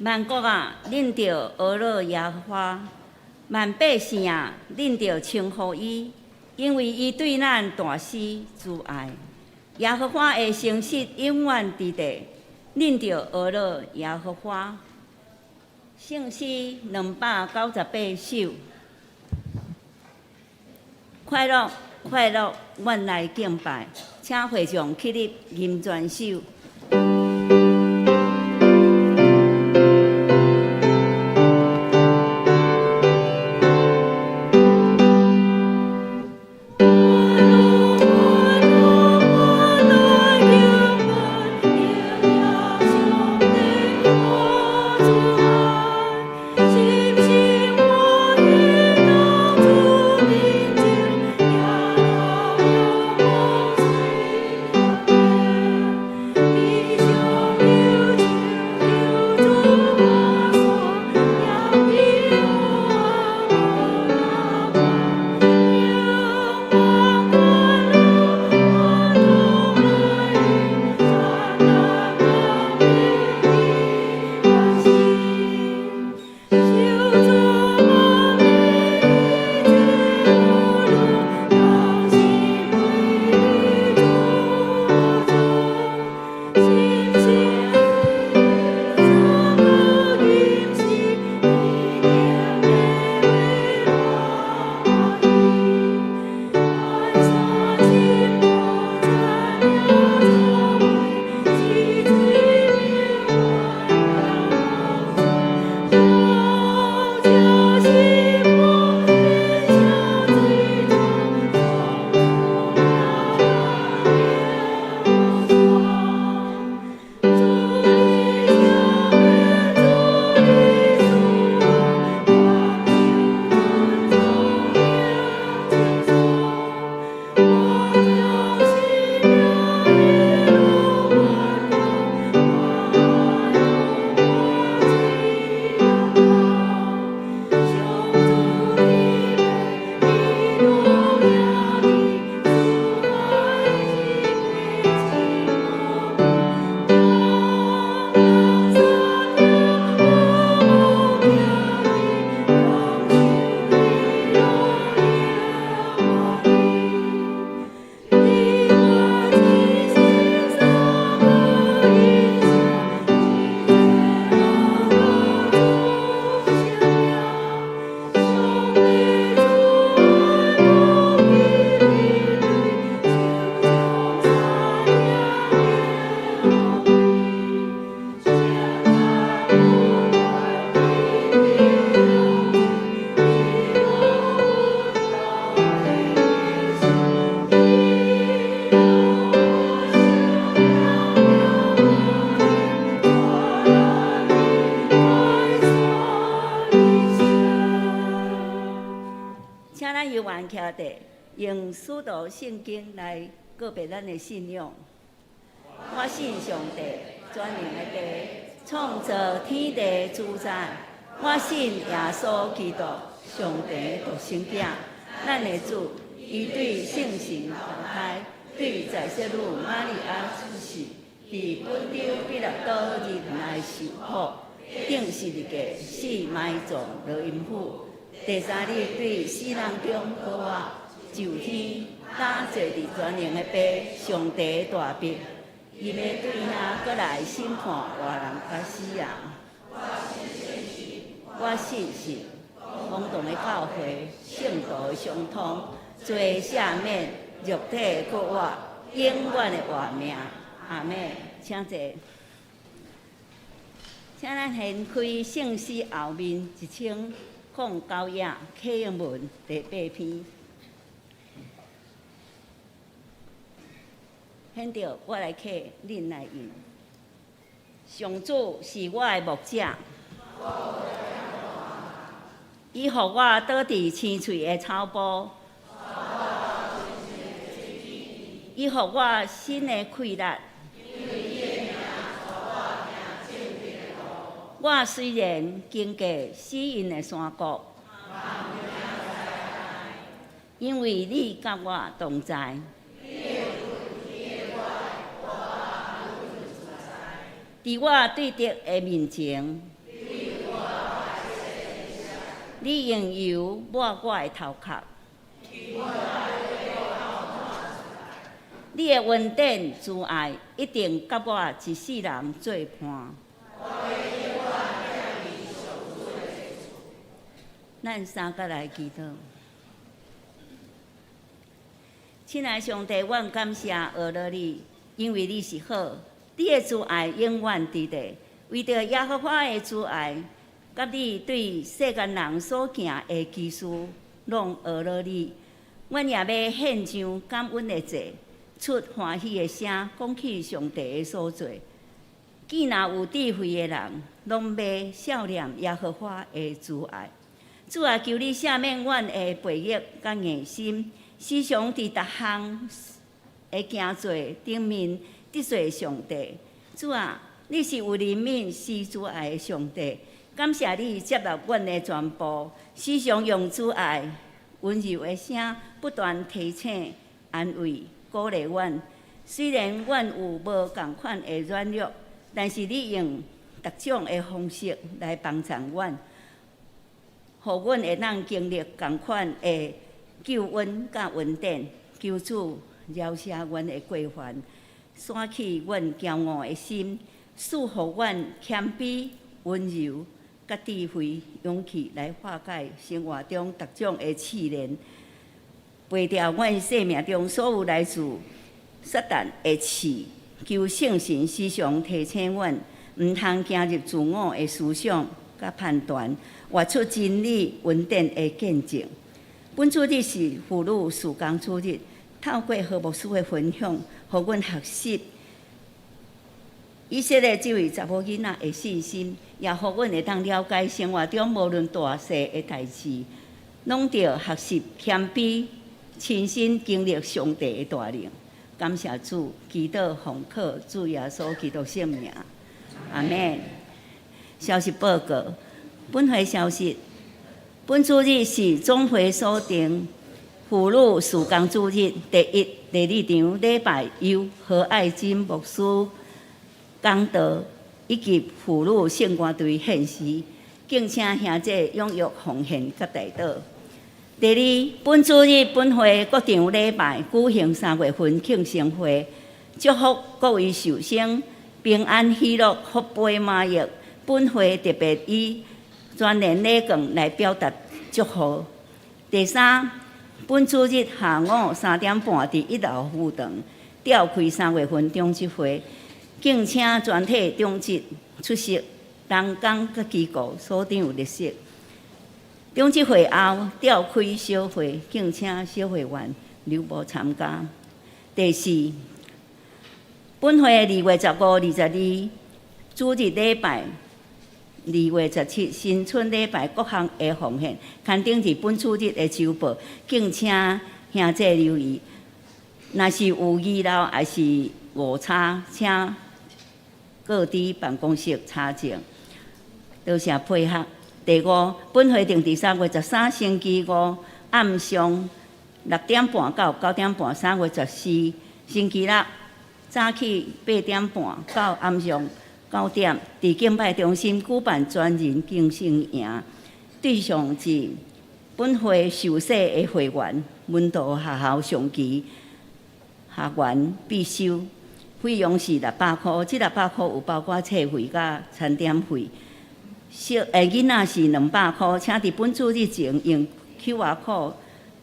萬國啊，恁著呵咾耶和華；萬百姓啊，恁著稱呼伊，因為伊對咱大施慈愛。耶和華的誠實永遠佇地，恁著呵咾耶和華。聖詩298首。快樂，快樂，阮來敬拜，請會眾起立吟全首。請咱猶原徛佇，用使徒聖經來告白咱的信仰。我信上帝，全能的父，創造天地主宰。我信耶穌基督，上帝獨生囝，咱的主，伊對聖神投胎，對在聖女瑪利亞出世，佇本丟彼拉多忍耐受苦，釘十字架，死埋葬落陰府。第三日對死人中復活，上天，搭坐佇全能的父上帝大爿，伊欲對遐閣來審判活人佮死人。我信神，公同的教會，聖徒的相通，罪赦免，肉體的復活，永遠的活命。阿們，請坐。請咱掀開聖詩後面1009頁啟應文第八篇。現著我來啟，恁來應。上主是我的牧者，伊予我倒佇青翠的草埔，伊予我新的氣力。我雖然經過死蔭的山谷，因為你佮我同在。佇我對敵的面前，你用油抹我的頭殼。你的恩典慈愛一定佮我一世人做伴。咱三個來祈禱。親愛上帝，阮感謝阿樂你，因為你是好，你的慈愛永遠佇咧。為著耶和華的慈愛，佮你對世間人所行的奇事，攏阿樂你。阮也欲獻上感恩的祭，出歡喜的聲，講起上帝的所做。見若有智慧的人，攏欲數念耶和華的慈愛。主啊，求你赦免阮的背逆佮硬心，時常佇逐項的行做頂面得罪上帝。主啊，你是有憐憫、施慈愛的上帝，感謝你接納阮的全部，時常用慈愛、溫柔的聲不斷提醒、安慰、鼓勵阮。雖然阮有無仝款的軟弱，但是你用各種的方式來幫助阮，予阮會當經歷仝款的救恩佮恩典。求主饒赦阮的過犯，徙去阮驕傲的心，賜予阮謙卑、溫柔、佮智慧、勇氣來化解生活中各種的試煉，拔掉阮生命中所有來自撒旦的刺。求聖神時常提醒阮，毋通行入自我的思想佮判斷，活出真理恩典的見證。本主日是婦女事工主日，透過何牧師的分享，予阮學習以色列這位查某囡仔的信心，也予阮會當了解生活中無論大細的代誌，攏著學習謙卑，親身經歷上帝的大能。感謝主，祈禱奉靠主耶穌基督聖名，阿們。消息報告，本會消息，本主日是總會所定婦女事工主日第一、第二場禮拜，由何愛珍牧師講道，以及婦女聖歌隊獻詩，敬請兄弟踴躍奉獻佮代禱。第二，本主日本會各場禮拜舉行三月份慶生會，祝福各位壽星平安喜樂、福杯滿溢。本會特別以全年禮券來表達祝賀。第三，本主日下午3點半佇一樓副堂召開三月份長執會，敬請全體長執出席，同工佮機構所長列席。長執會後召開小會，敬請小會員留步參加。第四，本會2月15、22主日禮拜，2月17新春禮拜各項的奉獻，刊登佇本主日的週報，敬請兄弟留意。若是有遺漏抑是誤差，請告知辦公室查證。多謝配合。第五，本會定佇3月13星期五暗上6點半到9點半，3月14星期六早起8點半到暗上9點，佇敬拜中心舉辦專人更生營，對象是本會受洗的會員、門徒學校上級學員必修，費用是六百箍，這六百箍有包括冊費佮餐點費。小囡仔是200箍，請佇本主日前用 QR code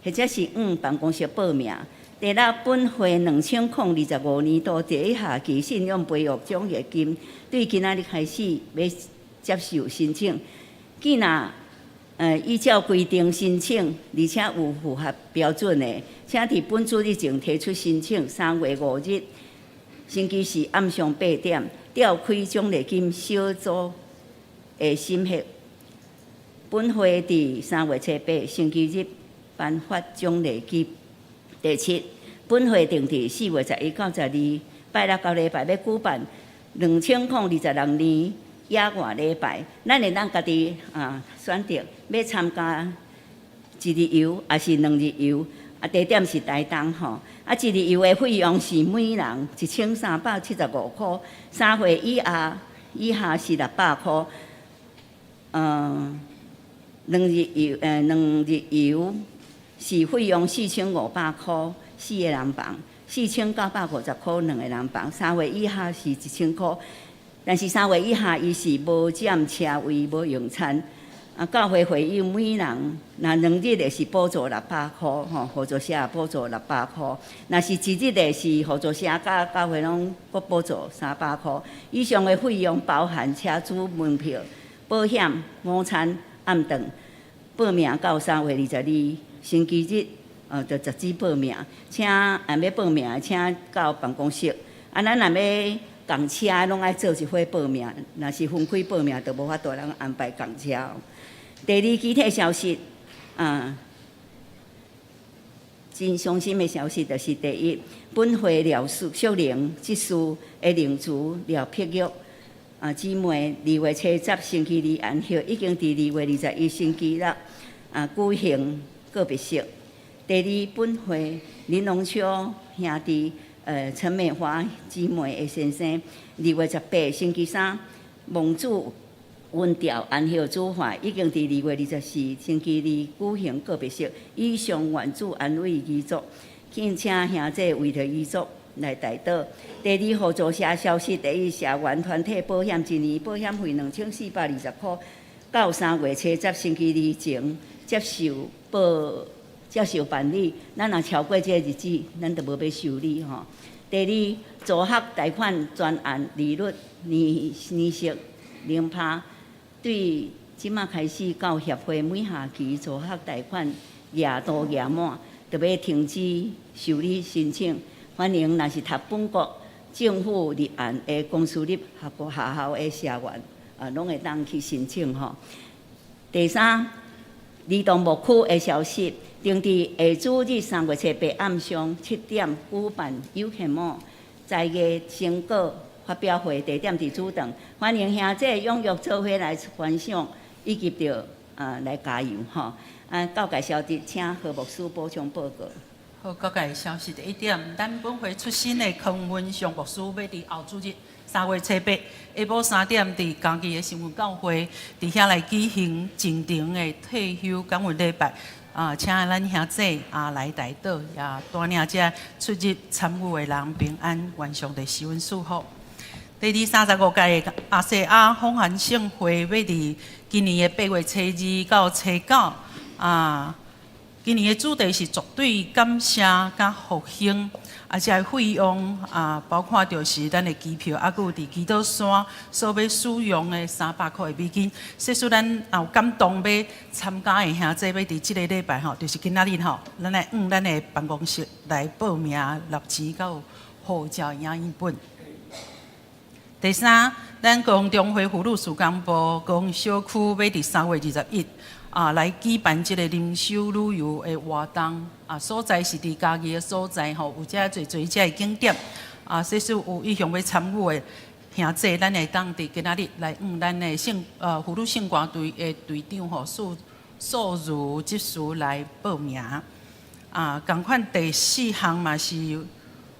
或者是往辦公室報名。第六，本會2025年度第一學期信仰培育獎學金，對今仔日開始欲接受申請。既若依照規定申請，而且有符合標準的，請佇本主日前提出申請。3月5日星期四暗上8點，召開獎學金小組的審核。本會佇3月初八星期日頒發獎學金。第七，本會定佇4月11到12拜六到禮拜欲舉辦2026年野外禮拜，咱會當家己啊選擇欲參加一日遊抑是兩日遊，啊地點是台東吼，啊一日遊的費用是每人1375箍，3歲以下是600箍。兩日遊是費用4500箍，四個人房，4950箍兩個人房，3歲以下是1000箍，但是三歲以下伊是無佔車位，無用餐。啊，教會會友每人若兩日的是補助600箍吼，合作社補助六百箍；若是一日的是合作社佮教會攏閣補助300箍。以上的費用包含車資、門票、保險、午餐、暗頓。報名到3月22星期日，就截止報名。請若欲報名的，請到辦公室。啊，咱若欲仝車，攏愛做一伙報名。若是分開報名，就無法度通安排仝車。第二，其他消息，啊，真傷心的消息就是第一，本會廖淑淑玲執事的靈主廖碧玉啊姊妹，2月初10星期二安息，已經佇2月21星期六啊舉行告別式。第二，本會林龍秋兄弟陳美華姊妹的先生，2月18星期三蒙主恩召安息主懷，已經佇2月24星期二舉行告別式。以上願主安慰遺族，敬請兄弟為著遺族來代禱。第二，互助社消息，第一，社員團體保險一年保險費2420箍，到3月初10星期二前接受辦理。咱若超過這個日子，咱就無欲收理吼。第二，助學貸款專案利率年年息0趴，對這馬開始到協會每學期助學貸款額度額滿，就欲停止受理申請。歡迎若是讀本國政府立案的公私立學校的社員，啊，攏會當去申請吼。第三，兒童牧區的消息，定佇下主日3月初8暗上7點舉辦有限網才藝成果發表會，地點佇主堂，歡迎兄弟踴躍做伙來觀賞，以及著啊來加油吼。啊，教界消息，請何牧師補充報告。好，教界消息第一點，咱本會出身的康文祥牧師欲佇後主日3月初8下晡3點，佇嘉義的新聞教會，佇遐來舉行進程的退休感恩禮拜。啊，請咱兄弟啊來代禱，也帶領這出入參與的人平安，願上帝施恩賜福。第二35屆的亞細亞訪韓聖會欲佇今年的8月初2到初9啊，今年的主題是絕對感謝佮復興，啊，這个費用啊，包括就是咱的機票，啊，閣有佇基督山所欲使用的300塊的美金。假使咱也有感動欲參加的兄弟，欲佇這个禮拜吼，就是今仔日吼，咱來往咱的辦公室來報名納錢，佮有護照影印本。第三，咱高雄中會婦女事工部高雄小區欲佇3月21啊來舉辦這個靈修旅遊的活動啊，所在是佇嘉義的所在吼，有遮濟濟遮的景點啊，假使有意向欲參與的兄弟，咱會當佇今仔日來往咱的婦女聖歌隊的隊長吼，素素如執事來報名。啊，仝款第四項嘛是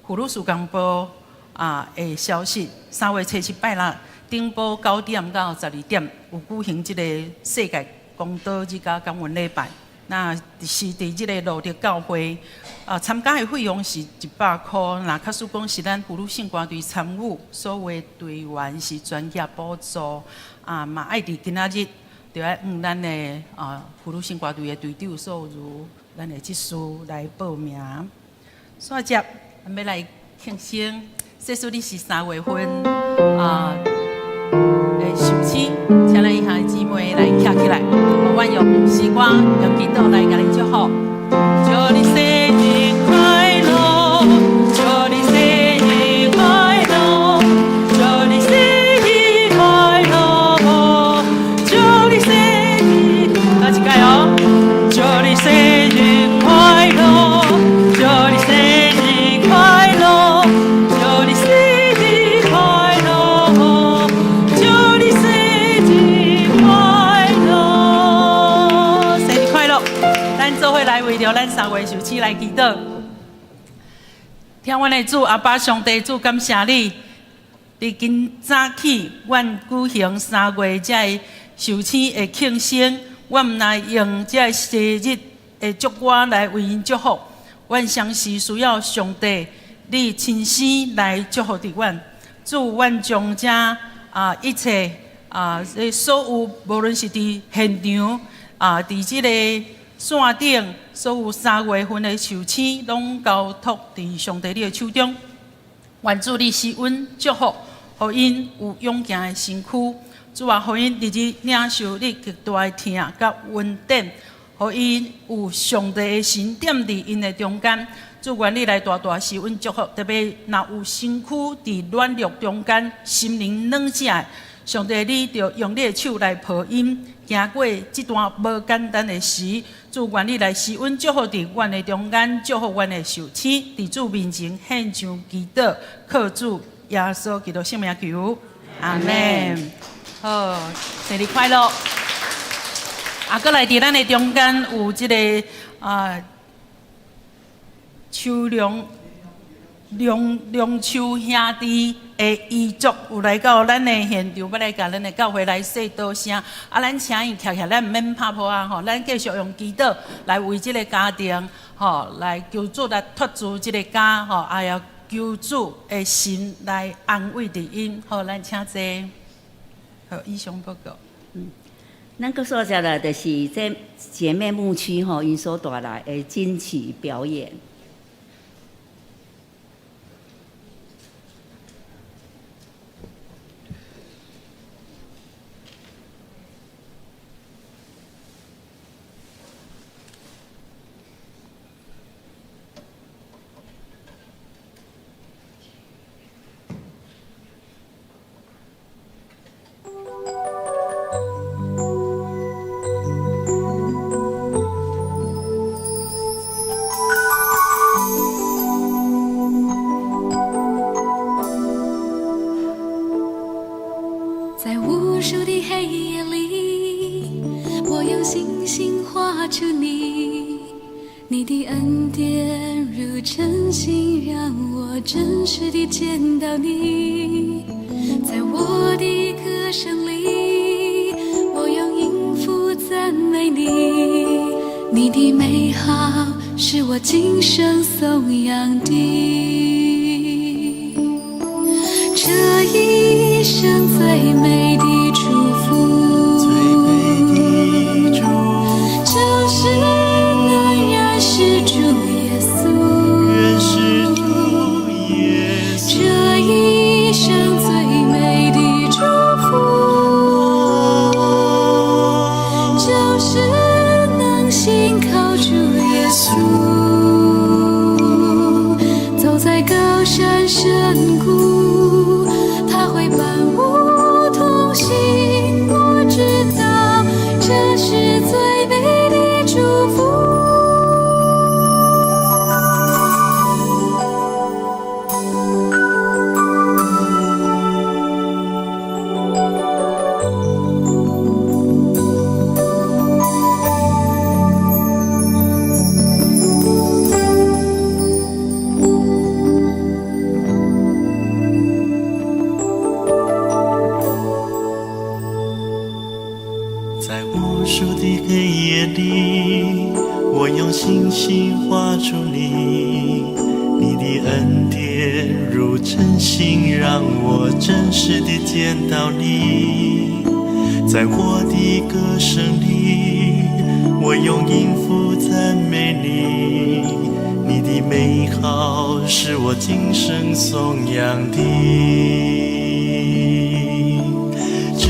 婦女事工部啊的消息，3月初7拜六頂晡9點到12點有舉行這個世界公道日佮感恩禮拜。那是佇這個路德教會啊，參加的費用是100箍。若假使講是咱婦女聖歌隊參與，所有的隊員是全額補助。啊，嘛愛佇今仔日就愛往咱的啊婦女聖歌隊的隊長素如，咱的執事來報名。煞接，咱欲來慶生。假使你是3月份啊的壽星，請咱以下姊妹來徛起來，我用詩歌用祈禱來共你祝福。祝你生日快樂，祝你生日快樂，祝你生日快樂，祝你生日，來一擺哦，祝你生日快樂，祝你生日快樂，祝你生日快樂，祝你生日快樂，生日快樂！咱做伙來為著咱三月壽星來祈禱。疼阮的主阿爸上帝主，感謝你，佇今早起，阮舉行三月這个壽星的慶生，阮毋但用這个生日的祝歌來為𪜶祝福，阮相信需要上帝你親身來祝福佇阮。主，阮將這一切這所有，無論是佇現場佇這个線頂，所有3月份的壽星，攏交託佇上帝你的手中。願主你賜阮祝福，予𪜶有勇健的身軀。主啊，予𪜶日日領受你極大的疼佮恩典，予𪜶有上帝的神踮佇𪜶的中間。主，願你來大大賜阮祝福，特別若有身軀佇軟弱中間、心靈軟弱的，上帝你著用你的手來抱𪜶，行過這段無簡單的時。主，願你來賜阮祝福佇阮的中間，祝福阮的壽星，佇主面前獻上祈禱，靠主耶穌基督聖名求，阿們。好，生日快樂！閣來佇咱的中間有這個秋良梁梁秋兄弟的遺族有來到咱的現場，欲來共咱的教會來說多聲。咱請𪜶徛起來，咱毋免拍噗仔吼，咱繼續用祈禱來為這个家庭吼，來求主來托住這个家吼，也求主的心來安慰著𪜶。好，咱請坐。好，以上報告。咱閣煞接來就是這姐妹牧區吼，𪜶所帶來的金曲表演。在無數的黑夜裡，我用星星畫出你，你的恩典如晨星，讓我真實地見到你。在我的歌聲裡，我用音符讚美你，你的美好是我今生頌揚的。這一生最美的祝福，最美的祝福，就是能認識主耶穌。認識主耶穌。這一生最美的祝福，就是能信靠主耶穌，走在高山深谷，他會伴我同行。我知道這是最美的祝福。在無數的黑夜裡，我用星星畫出你，你的恩典如晨星，讓我真實地見到你。在我的歌聲裡，我用音符讚美你，你的美好是我今生頌揚的。這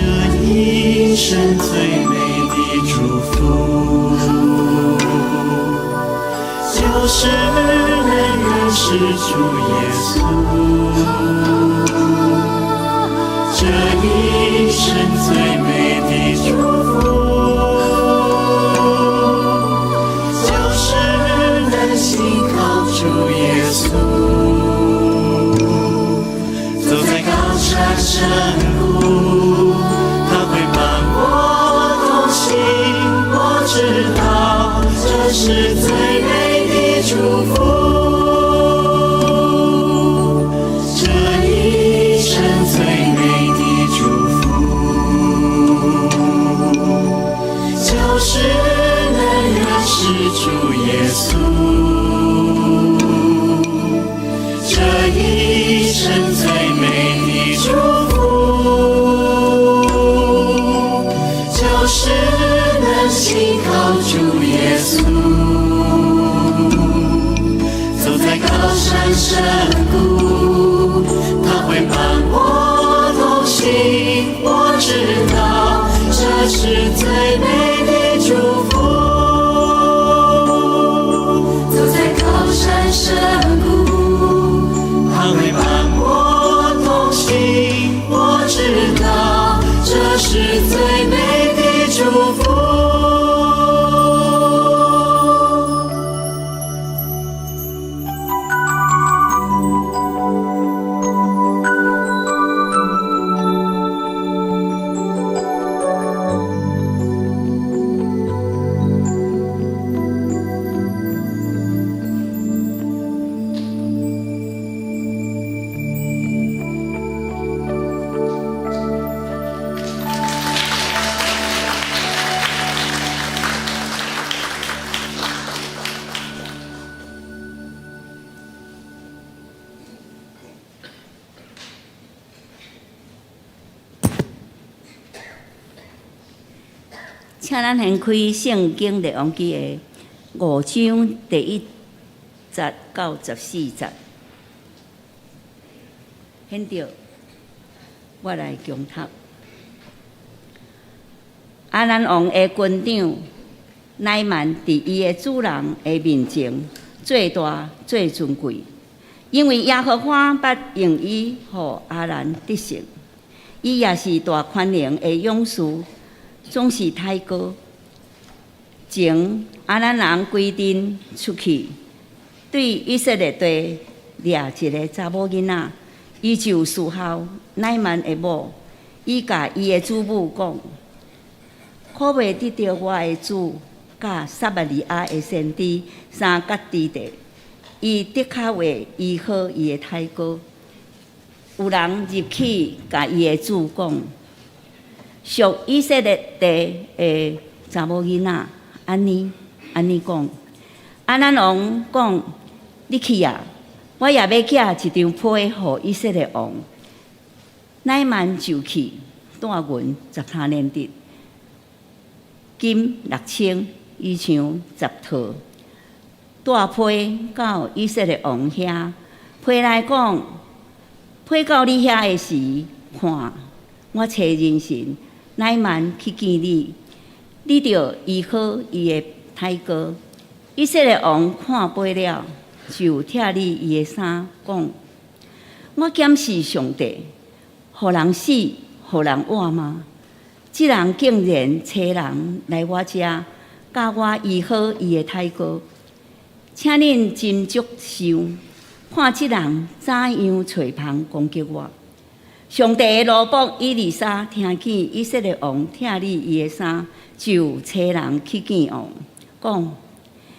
一生最美的祝福，就是能認識主耶穌。這一生最美的祝福，就是能信靠主耶穌，走在高山深谷，他會伴我同行。我知道這是最美的祝福，這一生最美的祝福，深谷，他會伴我同行，我知道這是最美的祝福。走在高山深谷，他會伴我同行，我知道這是最美的祝福。請咱掀開聖經列王紀的五章第一節到十四節。現著，我來恭讀。亞蘭王的軍長乃縵佇伊的主人的面前做大做尊貴，因為耶和華捌用伊予亞蘭得勝。伊也是大權能的勇士，總是抬高。前亞蘭人歸陣出去，對以色列地掠一个查某囡仔，伊就侍候乃縵的某。伊共伊的主母講：可袂得著我的主佮撒瑪利亞的先知相佮佇地，伊的確會醫好伊的胎哥。有人入去共伊的主講：屬以色列地的查某囡仔，按呢按呢講。亞蘭王講：你去啊，我也欲寄一張批予以色列王。乃縵就去，帶銀十他連得，金六千，衣裳十套，帶批到以色列王遐。批內講：批到你遐的時，看我差人臣乃縵去見你，你著醫好伊的胎哥。以色列王看批了，就拆裂伊的衫，講：我敢是上帝，予人死，予人活嗎？這人竟然差人來我遮，教我醫好伊的胎哥。請恁斟酌想，看這人怎樣揣縫攻擊我。上帝的奴僕以利沙聽見以色列王拆裂伊的衫，就差人去見王，講：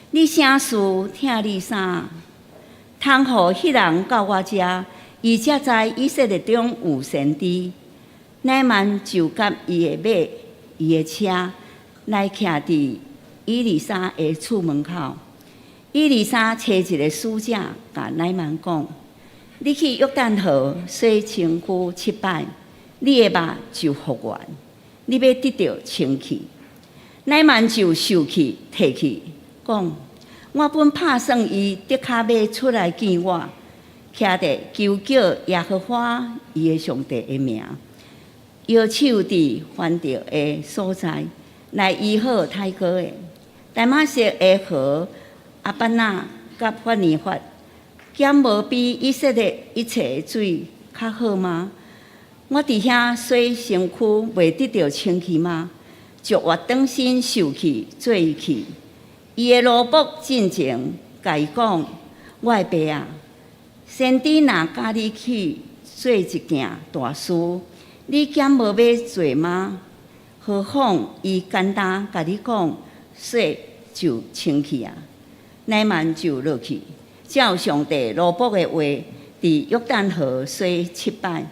你啥事拆裂衫？通予彼人到我遮，伊才知以色列中有先知。乃縵就佮伊的馬、伊的車來徛佇以利沙的厝門口。以利沙差一个使者，共乃縵講：你去約旦河洗身軀七擺，你的肉就復原，你欲得著清氣。乃縵就受氣退去，講：我本拍算伊的確欲出來見我，徛佇求叫耶和華伊的上帝的名，搖手佇翻著的所在來醫好胎哥的。大馬色的河亞巴那佮法尼法，敢無比以色列一切的水較好嗎？我佇遐洗身軀，袂得著清氣嗎？就活轉身受氣做去。伊的奴僕進前共伊講：我的爸啊，先知若教你去做一件大事，你敢無欲做嗎？何況伊簡單共你講，洗就清氣啊！乃縵就落去，照上帝奴僕的話，佇約旦河洗七擺，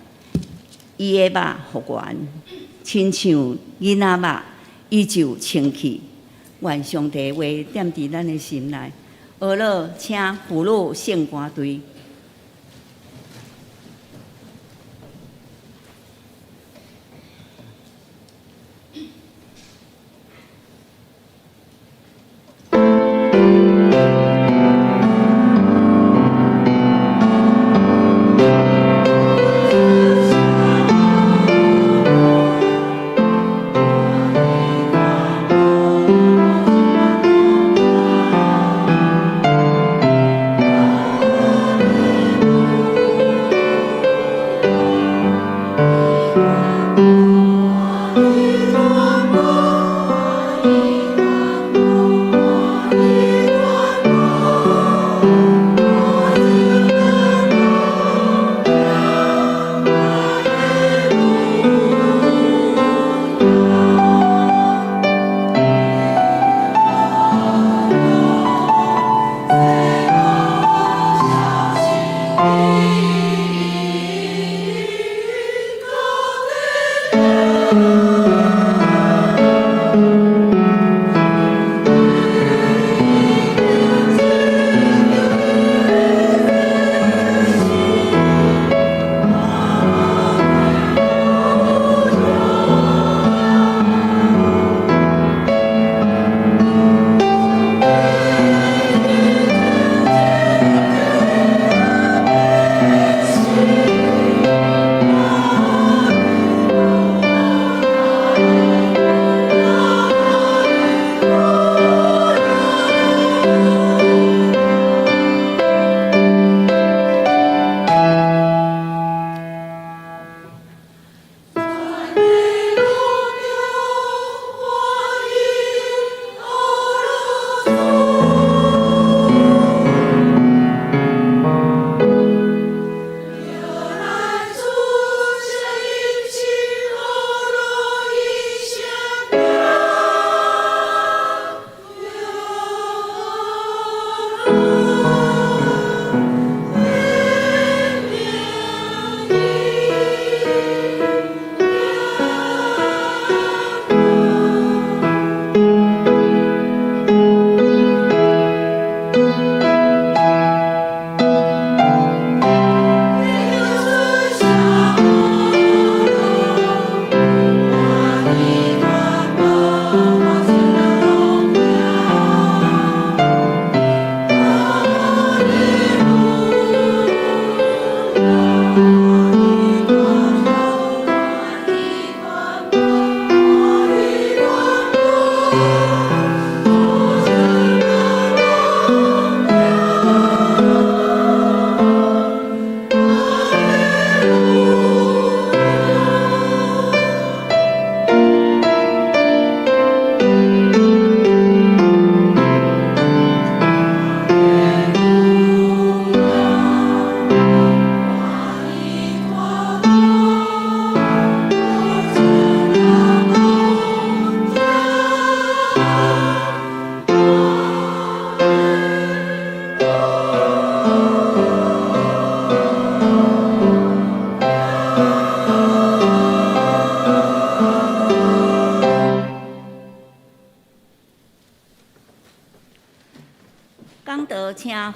伊的肉復原，親像囡仔肉，伊就清氣。願上帝的話踮佇咱的心內。學了，請婦女聖歌隊。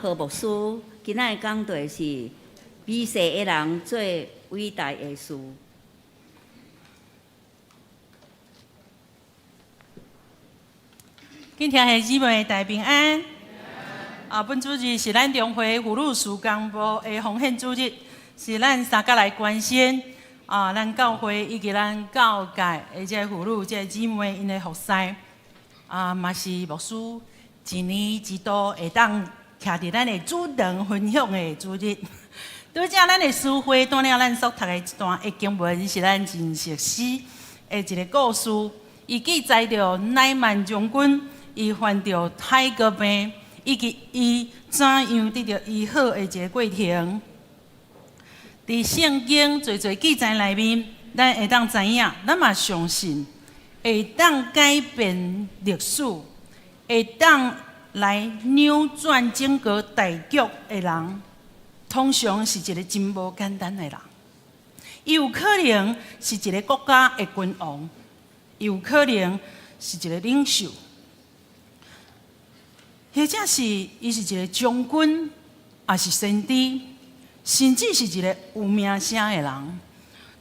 何牧師，今仔的講題是微細的人做偉大的事。敬聽的姊妹大平安。啊，本主日是咱中會婦女事工部的奉獻主日，是咱三角來關心啊，咱教會以及咱教界的這婦女、這姊妹𪜶的服侍啊，嘛是牧師一年一度會當徛佇咱的主壇分享的主日。拄才咱的詩會帶領咱所讀的一段的經文，是咱真熟悉的一个故事。伊記載著乃縵將軍伊患著苔膏病，以及伊怎樣得著醫好的一个過程。佇聖經濟濟記載內面，咱會當知影，咱嘛相信會當改變歷史，會當來扭轉整個大局的人，通常是一个真無簡單的人。伊有可能是一个國家的君王，伊有可能是一个領袖，或者是伊是一个將軍，抑是先知，甚至是一个有名聲的人。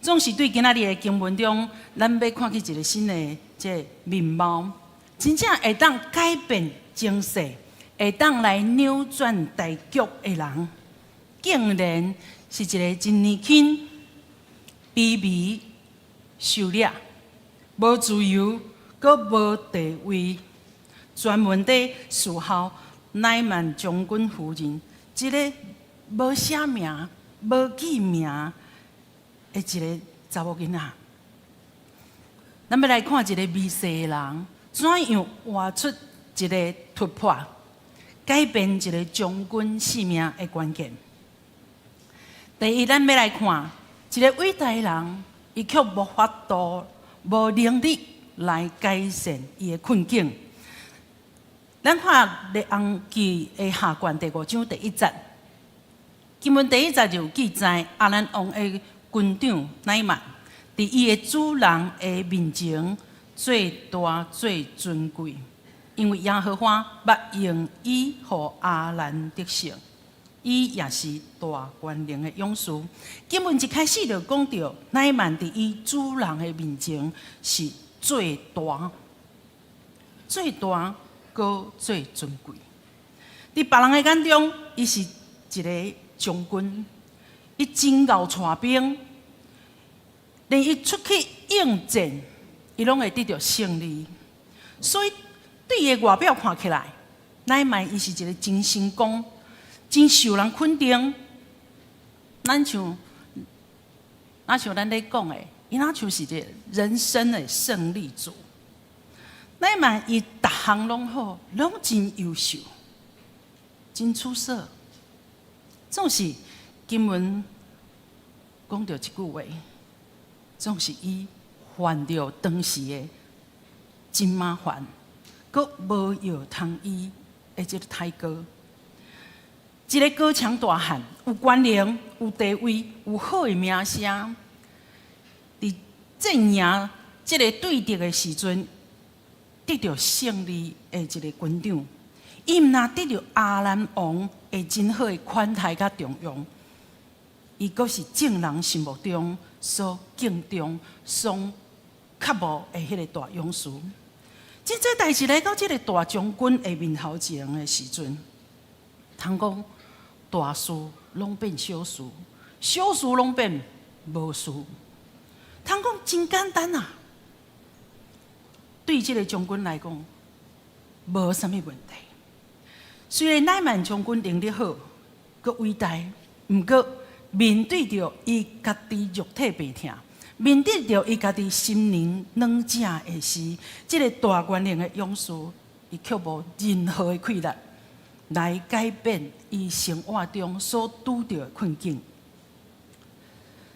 總是對今仔日的經文中，咱欲看見一个新的這个面貌，真正會當改變情勢，會當來扭轉大局的人，竟然是一个真年輕、卑微、受掠、無自由、閣無地位，專門佇侍候乃縵將軍夫人，一个無寫名、無記名的一个查某囡仔。咱欲來看一个微細的人，怎樣活出一个突破，改變一个將軍性命的關鍵。第一，咱欲來看一个偉大的人，伊卻無法度、無能力來改善伊的困境。咱看《列王紀》的下卷第五章第一節，經文第一節就有記載，亞蘭王的軍長乃縵，佇伊的主人的面前做大做尊貴，因為耶和華捌用伊予亞蘭得勝，伊也是大權能的勇士。經文一開始就講著乃縵佇伊主人的面前是做大、做大、閣做尊貴。佇別人的眼中，伊是一个將軍，伊真𠢕帶兵，連伊出去應戰，伊攏會得著勝利。所以對伊的外表看起來，乃縵伊是一个真成功、真受人肯定。咱像，若像咱咧講的，伊若像是一个人生的勝利組。乃縵伊逐項攏好，攏真優秀，真出色。總是經文講著一句話，總是伊犯著當時的真麻煩，閣無藥通醫的這个苔膏。一个高強大漢，有權能、有地位、有好的名聲，佇戰贏這个對敵的時陣，得著勝利的一个軍長，伊毋但得著亞蘭王的真好的款待佮重用，伊閣是眾人心目中所敬重、所渴慕的彼个大勇士。真濟代誌來到這个大將軍的面頭前的時陣，通講大事攏變小事，小事攏變無事。通講真簡單啊！對這个將軍來講，無啥物問題。雖然乃縵將軍能力好，閣偉大，毋過面對著伊家己肉體病痛，面對著伊家己心靈軟弱的時，這个大權能的勇士，伊卻無任何的氣力來改變伊生活中所拄著的困境。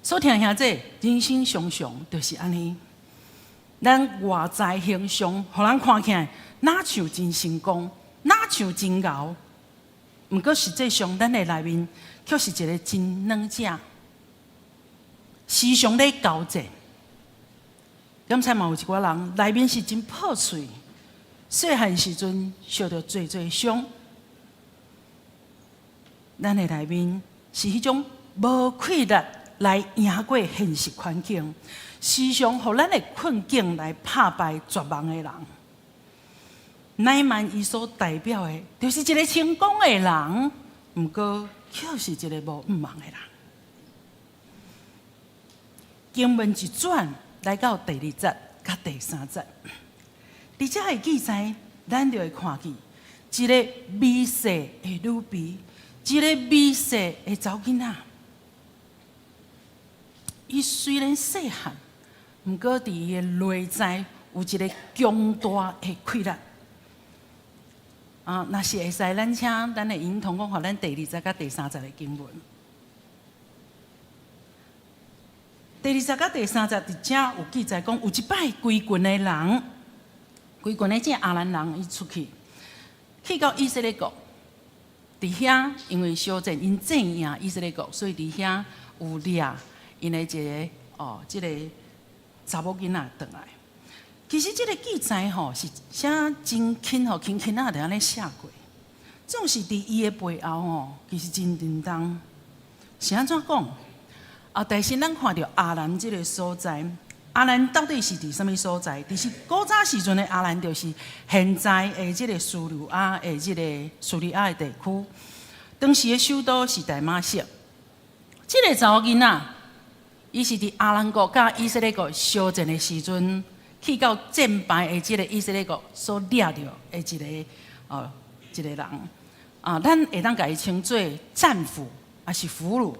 所以聽兄弟，人生常常就是按呢。咱外在形象，予人看起來，若像真成功，若像真𠢕，毋過實際上，咱的內面卻是一个真軟弱，時常咧交戰。敢猜嘛有一寡人內面是真破碎，細漢時陣受著濟濟傷，咱的內面是彼種無氣力來贏過現實環境，時常予咱的困境來拍敗絕望的人。乃縵伊所代表的，就是一個成功的人，毋過卻是一個無盼望的人。經文一轉來到第二節佮第三節，佇遮的記載，咱就會看見一個微細的女婢，一個微細的查某囡仔。伊雖然細漢，毋過佇伊的內在有一個強大的氣力。啊，若是會使，咱請咱的影同工，予咱第二節佮第三節的經文。第二節佮第三節佇遮有記載講，有一擺規群的人，規群的這亞蘭人，伊出去，去到以色列國，佇遐因為相戰，𪜶戰贏以色列國，所以佇遐有掠𪜶的一个哦，這个查某囡仔轉來。其實這个記載吼是寫真輕吼，輕輕仔就按呢寫過。總是佇伊的背後吼，其實真沉重。是按怎講？啊，但是咱看著亞蘭這个所在，亞蘭到底是佇啥物所在？其實古早時陣的亞蘭就是現在的這个敘利亞的這个敘利亞的地區。當時的首都是大馬色。這个查某囡仔，伊是佇亞蘭國佮以色列國相戰的時陣，去到戰敗的這个以色列國所掠著的一个哦，一個人啊，咱會當共伊稱做戰俘，抑是俘虜。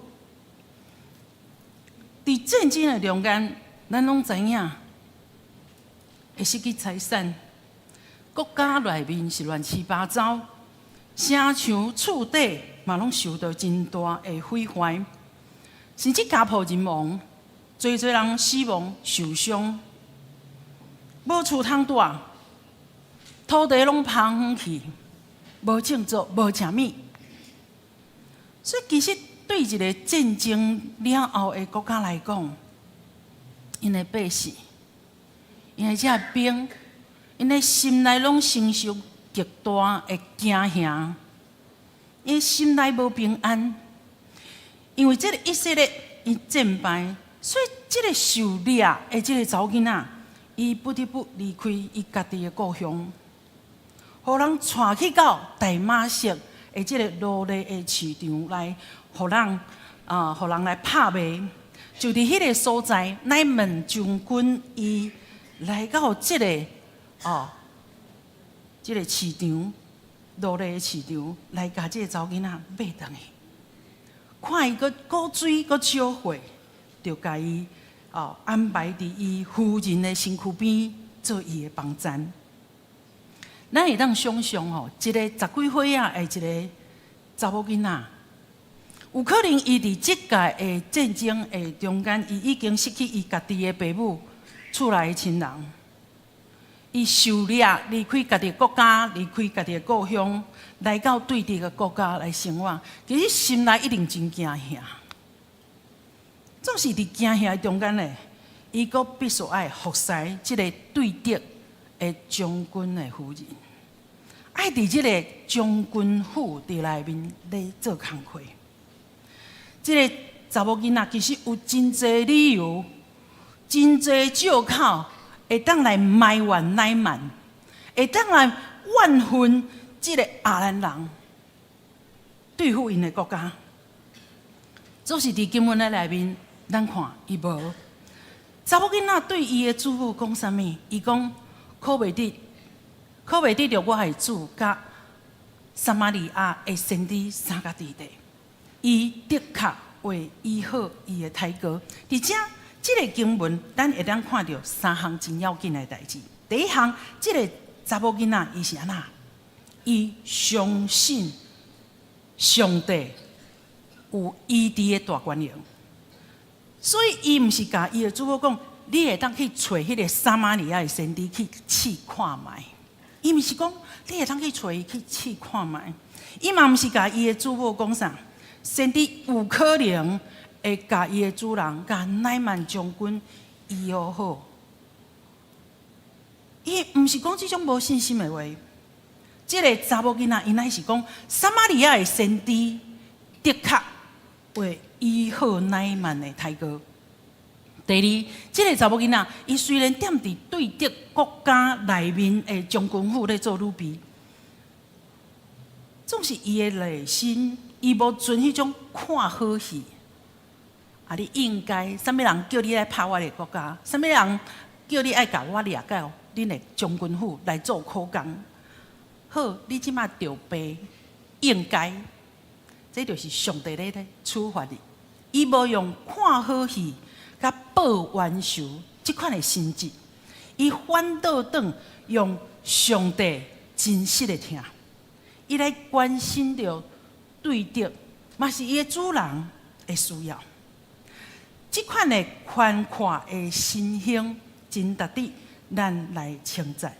佇戰爭的中間，咱攏知影會失去財產，國家內面是亂七八糟，城牆厝底嘛攏受到真大的毀壞，甚至家破人亡，濟濟人死亡受傷。無厝通蹛，土地攏拋荒去，無種作，無食物。所以其實對一個戰爭了後的國家來講，𪜶的百姓，𪜶的這兵，𪜶的心內攏承受極大的驚嚇，𪜶心內無平安，因為這个以色列伊戰敗，所以這个受掠的這个查某囡仔，伊不得不離開伊家己的故鄉，予人帶去到大馬色的這个奴隸的市場來，予人啊，予人來拍賣。就佇彼个所在，乃縵將軍伊來到這个哦，這个市場，奴隸的市場來共這个查某囡仔買轉去，看伊閣古錐閣少歲，就共伊哦安排佇伊夫人的身軀邊做伊的幫贊。咱會當想象吼，一个十幾歲仔的一个查某囡仔，有可能伊佇這屆的戰爭的中間，伊已經失去伊家己的爸母、厝內的親人，伊受掠離開家己的國家，離開家己的故鄉，來到對敵的國家來生活，其實心內一定真驚嚇。總是佇驚嚇的中間咧，伊閣必須愛服侍這个對敵的將軍的夫人，愛佇這个將軍府佇內面咧做工課。這个查某囡仔其實有真濟理由、真濟藉口，會當來埋怨乃縵，會當來怨恨這个亞蘭人對付𪜶的國家。總是佇經文的內面，咱看伊無查某囡仔對伊的主母講啥物？伊講可袂得，可袂得著我的主佮撒瑪利亞的先知相佮佇咧。伊的確會醫好伊的胎哥。佇遮這个經文，咱會當看著三項真要緊的代誌。第一項，這个查某囡仔伊是按怎？伊相信上帝有醫治的大權能，所以伊毋是共伊的主母講，你會當去揣彼个撒瑪利亞的先知去試看覓。伊毋是講你會當去揣伊去試看覓，伊嘛毋是共伊的主母講啥，先知有可能會共伊的主人，共乃縵將軍醫好。伊毋是講這種無信心的話。這个查某囡仔，伊乃是講撒瑪利亞的先知的確會醫好乃縵的大哥。第二，這个查某囡仔，伊雖然踮佇對敵國家內面的將軍府咧做女婢，總是伊的內心，伊無存彼種看好戲。啊，你應該，啥物人叫你來拍我的國家？啥物人叫你愛共我掠到恁的將軍府來做苦工？好，你這馬著病，應該，這就是上帝咧處罰你。伊無用看好戲佮報冤仇這款的心智，伊反倒轉用上帝真實的疼，伊來關心著對敵，嘛是伊的主人的需要。這款的寬闊的心胸，真值得咱來稱讚。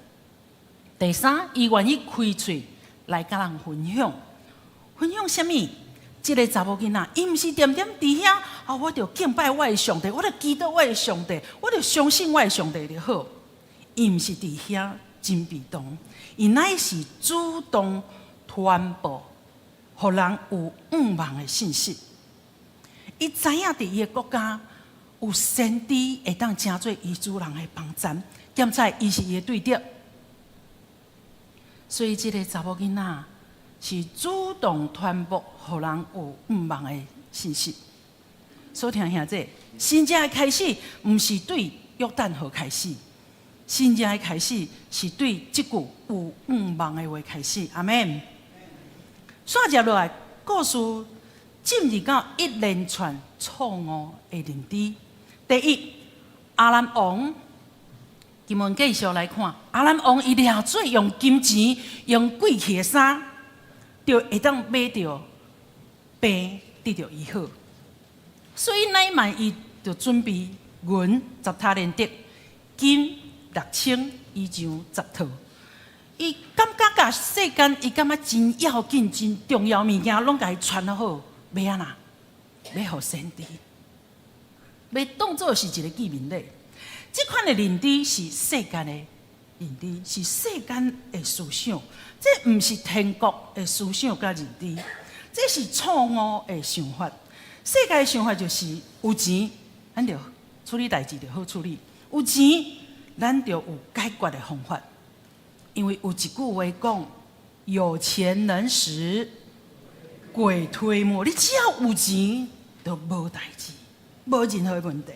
第三，伊願意開喙來佮人分享，分享啥物？這个查某囡仔，伊毋是恬恬佇遐啊！我著敬拜我的上帝，我著祈禱我的上帝，我著相信我的上帝就好。伊毋是佇遐真被動，伊乃是主動傳播，予人有向望的信息。伊知影佇伊的國家有先知會當成做伊主人的幫贊，兼且伊是伊的對敵，所以這个查某囡仔是主動傳播，予人有向望的信息。所以聽兄弟，神蹟的開始，毋是對約旦河開始，神蹟的開始是對這句有向望的話開始。阿們。煞接落來，故事進入到一連串錯誤的認知。第一，亞蘭王，經文繼續來看，亞蘭王伊掠做用金錢、用貴氣的衫，就會當買著病得著醫好。所以乃縵伊就準備銀十他連得，金6000，衣裳10套。伊感覺共世間，伊感覺真要緊、真重要物件，攏共伊穿好，欲按怎？欲予先知，欲當做是一个見面禮。這款的認知是世間的認知，是世間的思想，這毋是天國的思想佮認知，這是錯誤的想法。世界的想法就是有錢，咱就處理代誌就好處理；有錢，咱就有解決的方法。因為有一句話講：有錢能使鬼推磨。你只要有錢，就無代誌，無任何問題。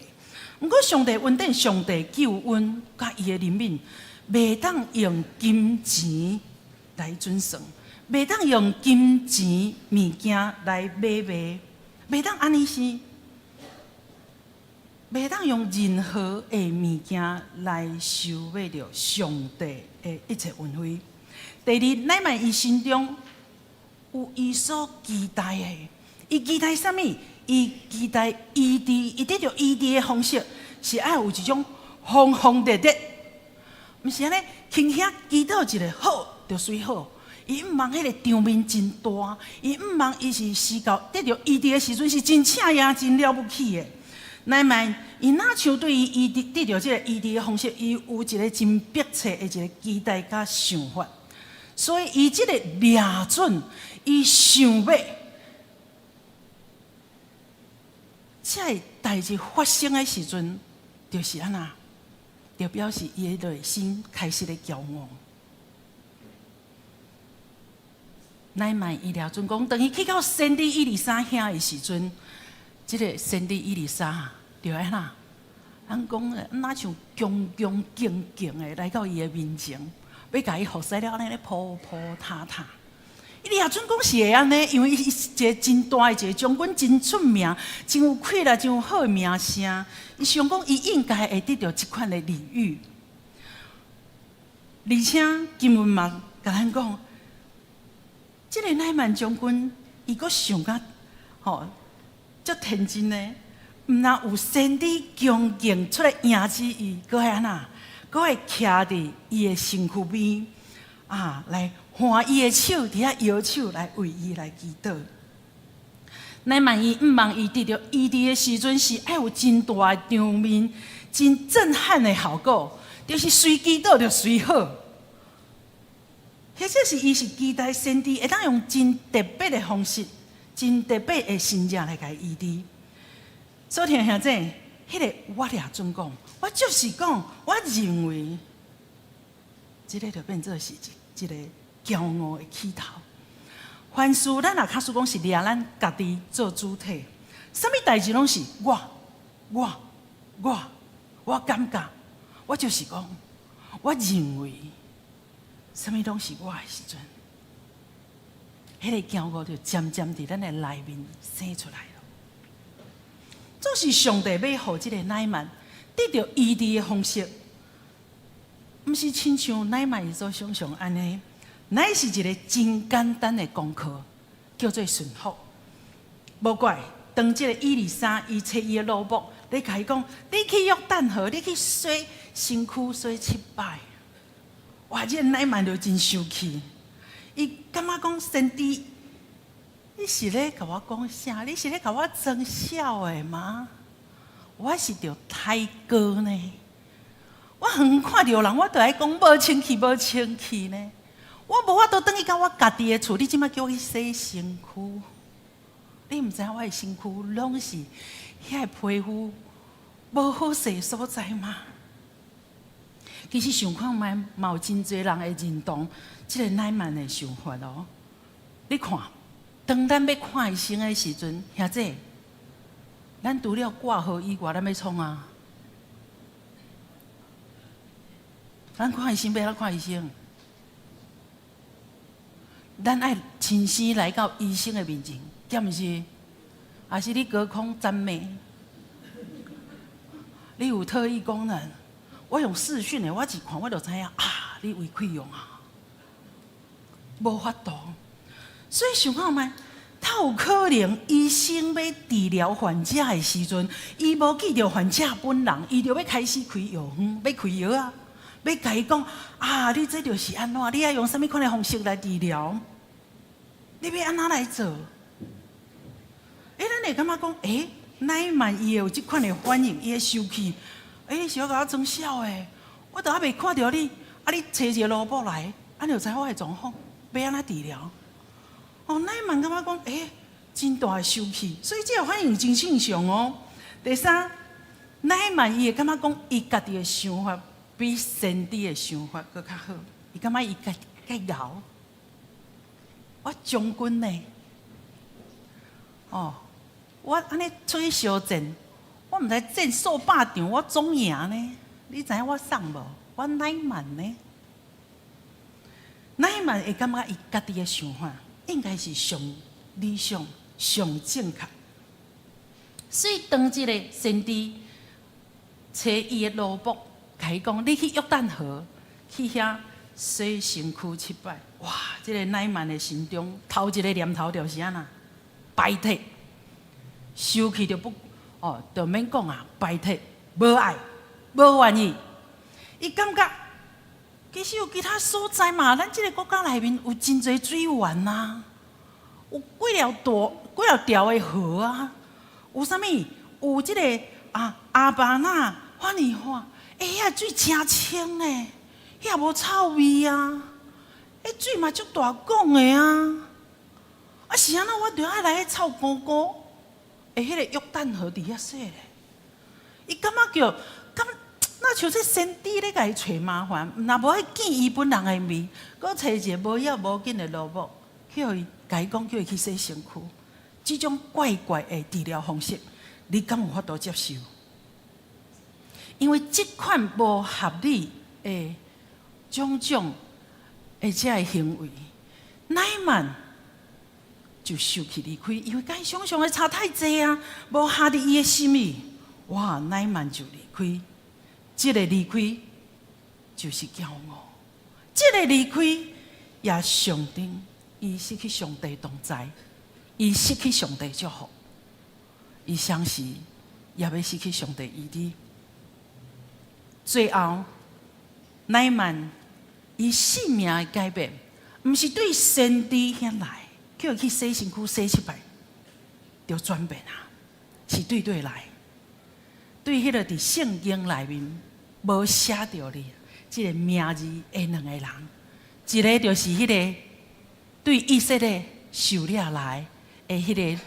毋過上帝恩典、上帝救恩，佮伊的憐憫，袂當用金錢來準算，袂當用金錢物件來買賣，袂當按呢生，袂當用任何的物件來收買著上帝的一切恩惠。第二，乃縵伊心中有伊所期待的，伊期待啥物？伊期待醫治，伊得著醫治的方式是愛有一種轟轟烈烈，毋是按呢輕輕祈禱一下好就隨好。伊毋望彼个場面真大，伊毋望伊是施到得著醫治的時陣是真請贏、真了不起的。乃縵伊若像對伊醫治得著這个醫治的方式，伊有一个真迫切的一个期待佮想法，所以伊這个掠準，伊想欲這个代誌發生的時陣，就是按怎，就表示伊的內心開始咧驕傲。乃縵伊掠準講，當伊去到先知以利沙遐的時陣，這个先知以利沙就按怎？咱講若像恭恭敬敬的來到伊的面前，欲共伊服侍了，按呢咧鋪鋪塌塌。伊掠準講是會按呢，因為伊是一个真大的一个將軍，真出名，真有氣力，真有好的名聲。伊想講，伊應該會得著這款的禮遇。而且經文嘛，共咱講，這个乃縵將軍，伊閣想較吼足天真的，毋若有先知恭敬出來迎接伊，閣會按怎？閣會徛佇伊的身軀邊啊，來挽伊的手，佇遐搖手來為伊來祈禱。乃縵伊毋望伊得著醫治的時陣，是愛有真大的場面，真震撼的效果，就是隨祈禱就隨好。或者是伊是期待先知會當用真特別的方式、真特別的神跡來共伊醫治。所以聽兄弟，彼個我掠準講，我就是講，我認為，這个就變做是一個驕傲的起頭。凡事咱若假使講是掠咱家己做主體，啥物代誌攏是我、我、我，我感覺，我就是講，我認為，啥物攏是我的時陣，彼個驕傲就漸漸佇咱的內面生出來了。總是上帝欲予這个乃縵得著醫治的方式，毋是親像乃縵伊所想象按呢，乃是一个真簡單的功課，叫做順服。無怪當這个以利沙伊揣伊的奴僕，咧共伊講：你去約旦河，你去洗身軀洗七擺。哇！這个乃縵就真生氣，伊感覺講先知，你是咧共我講啥？你是咧共我裝痟的嗎？我是著胎膏呢。我遠看著人，我就愛講無清氣，無清氣呢。我無法度轉去到我家己的厝，你這擺叫我去洗身軀，你毋知影我的身軀攏是遐个皮膚無好勢所在嗎？其實想看覓，嘛有真濟人會認同這个乃縵的想法哦。你看，當咱欲看醫生的時陣，兄弟，咱除了掛號以外，咱欲創啥？咱看醫生欲按怎看醫生？咱愛親身來到醫生的面前，敢毋是？抑是你隔空診脈？你有特異功能？我用視訊的，我一看我就知影啊，你胃潰瘍啊，無法度。所以想看覓，他有可能醫生欲治療患者的時陣，伊無見著患者本人，伊就欲開始開藥方，欲開藥啊，欲共伊講啊，你這就是按怎，你愛用啥物款的方式來治療？你欲按怎來做？欸，咱會感覺講，欸，乃縵伊會有這款的反應，伊會生氣。欸，你是欲共我裝痟的？我都猶未看著你，啊，你揣一个奴僕來，按就知我的狀況，欲按怎治療？哦，乃縵感覺講，欸，真大的生氣，所以這個反應真正常哦。第三，乃縵伊會感覺講，伊家己的想法比先知的想法閣較好，伊感覺伊較較𠢕。我將軍呢？哦，我按呢出去相戰，我毋知戰數百場，我總贏呢。你知影我啥無？我乃縵呢？乃縵會感覺伊家己的想法應該是上理想、上正確。所以當這個先知揣伊的奴僕，共伊講：你去約旦河，去遐洗身軀七擺。哇！這个乃縵的心中頭一个念頭就是按怎？排斥，生氣就不哦，就免講啊，排斥，無愛，無願意。伊感覺其實有其他所在嘛，咱這个國家內面有真濟水源啊，有幾條大、幾條條的河啊，有啥物？有這个啊亞巴那、法尼化，欸，遐水誠清呢，遐無臭味啊，彼水嘛足大管的啊。啊是按怎？我著愛來臭糊糊，的彼个約旦河佇遐洗咧。伊感覺叫，感若像這先知咧共伊揣麻煩，若無愛見伊本人的面，閣揣一个無要無緊的奴僕，去予伊共伊講，叫伊去洗身軀。這種怪怪的治療方式，你敢有法度接受？因為這款無合理的種種的這个行為，乃縵就生氣離開，因為佮伊想象的差太濟啊，無合佇伊的心意。哇，乃縵就離開，這个離開就是驕傲，這个離開也象徵伊失去上帝同在，伊失去上帝祝福，伊相信也欲失去上帝醫治。最後，乃縵伊性命的改變，毋是對先知遐來，叫伊去洗身軀洗七擺，就轉變啊，是對佗來，對彼个佇聖經內面無寫著的這个名字的兩个人，一个就是彼个對以色列受掠來的彼个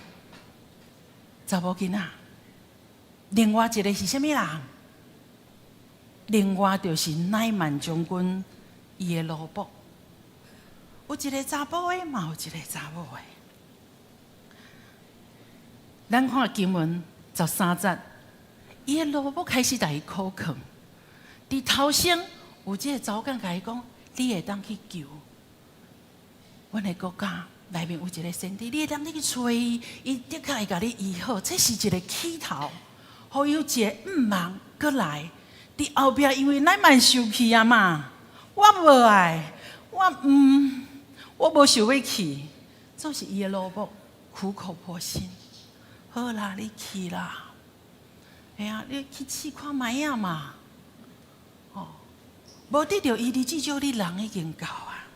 查某囡仔。另外一个是啥物人？另外就是乃曼將軍伊的奴僕。有一个查埔的，嘛有一個查某的。咱看經文十三節，伊的奴僕開始共伊苦勸。佇頭先有這個查某囝共伊講，你會當去求阮的國家內面有一個先知，你會當去揣伊，伊的確會共你醫好。這是一個起頭，予伊有一個向望閣來。佇後壁，因為乃曼受氣啊嘛，我無愛，我無想欲去，總是伊的奴僕苦口婆心。好啦，你去啦，哎呀，你去試看覓仔嘛。哦，無得著醫治，至少你人已經到啊。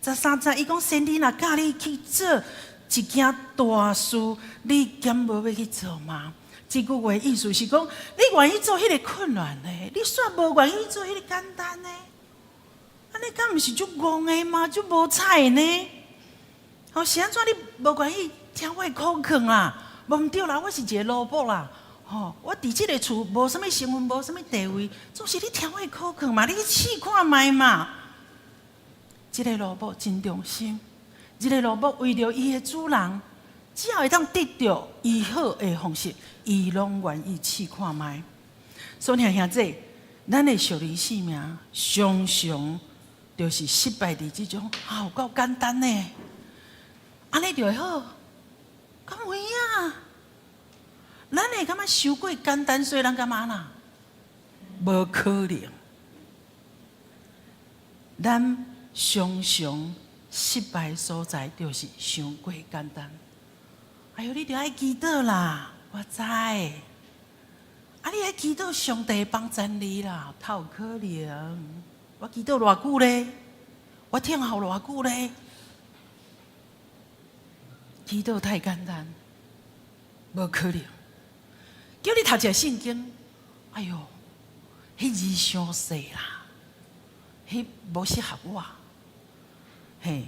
十三節，伊講先知若教你去做一件大事，你敢無欲去做嗎？這句話意思是講，你願意做彼个困難的，你煞無願意做彼个簡單的。按呢敢毋是足戇的嗎？足無彩的呢？哦，是按怎你無願意聽我的苦勸啦？無毋對啦，我是一个奴僕啦。吼，我佇這个厝無啥物身份，無啥物地位，總是你聽我的苦勸嘛，你去試看覓嘛。這个奴僕真忠心，這个奴僕為著伊的主人，只要會當得著醫好的方式，伊攏願意試看覓。所以兄兄姊，咱的屬靈生命常常就是失敗佇這種啊，有夠簡單的，按呢就會好，敢有影？咱會感覺傷過簡單，所以咱感覺哪？無可能。咱常常失敗所在，就是傷過簡單。哎喲，你著愛祈禱啦，我知。啊，你愛祈禱上帝幫贊你啦，較有可能。我祈禱偌久咧？我聽候偌久咧？祈禱太簡單，無可能。叫你讀一个聖經，哎喲，彼字傷細啦，彼無適合我。嘿，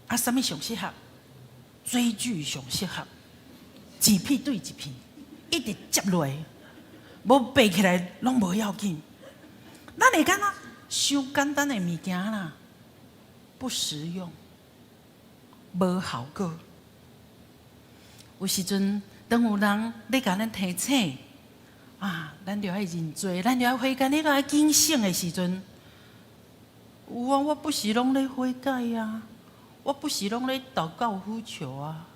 啊，啥物上適合？追劇上適合，一片對一片，一直接落，無背起來攏無要緊。咱會感覺傷簡單的物件啦，不實用，無效果。有時陣，當有人咧共咱提醒，啊，咱著愛認罪，咱著愛悔改，你著愛警醒的時陣，有啊，我不是攏咧悔改啊，我不是攏咧禱告呼求啊，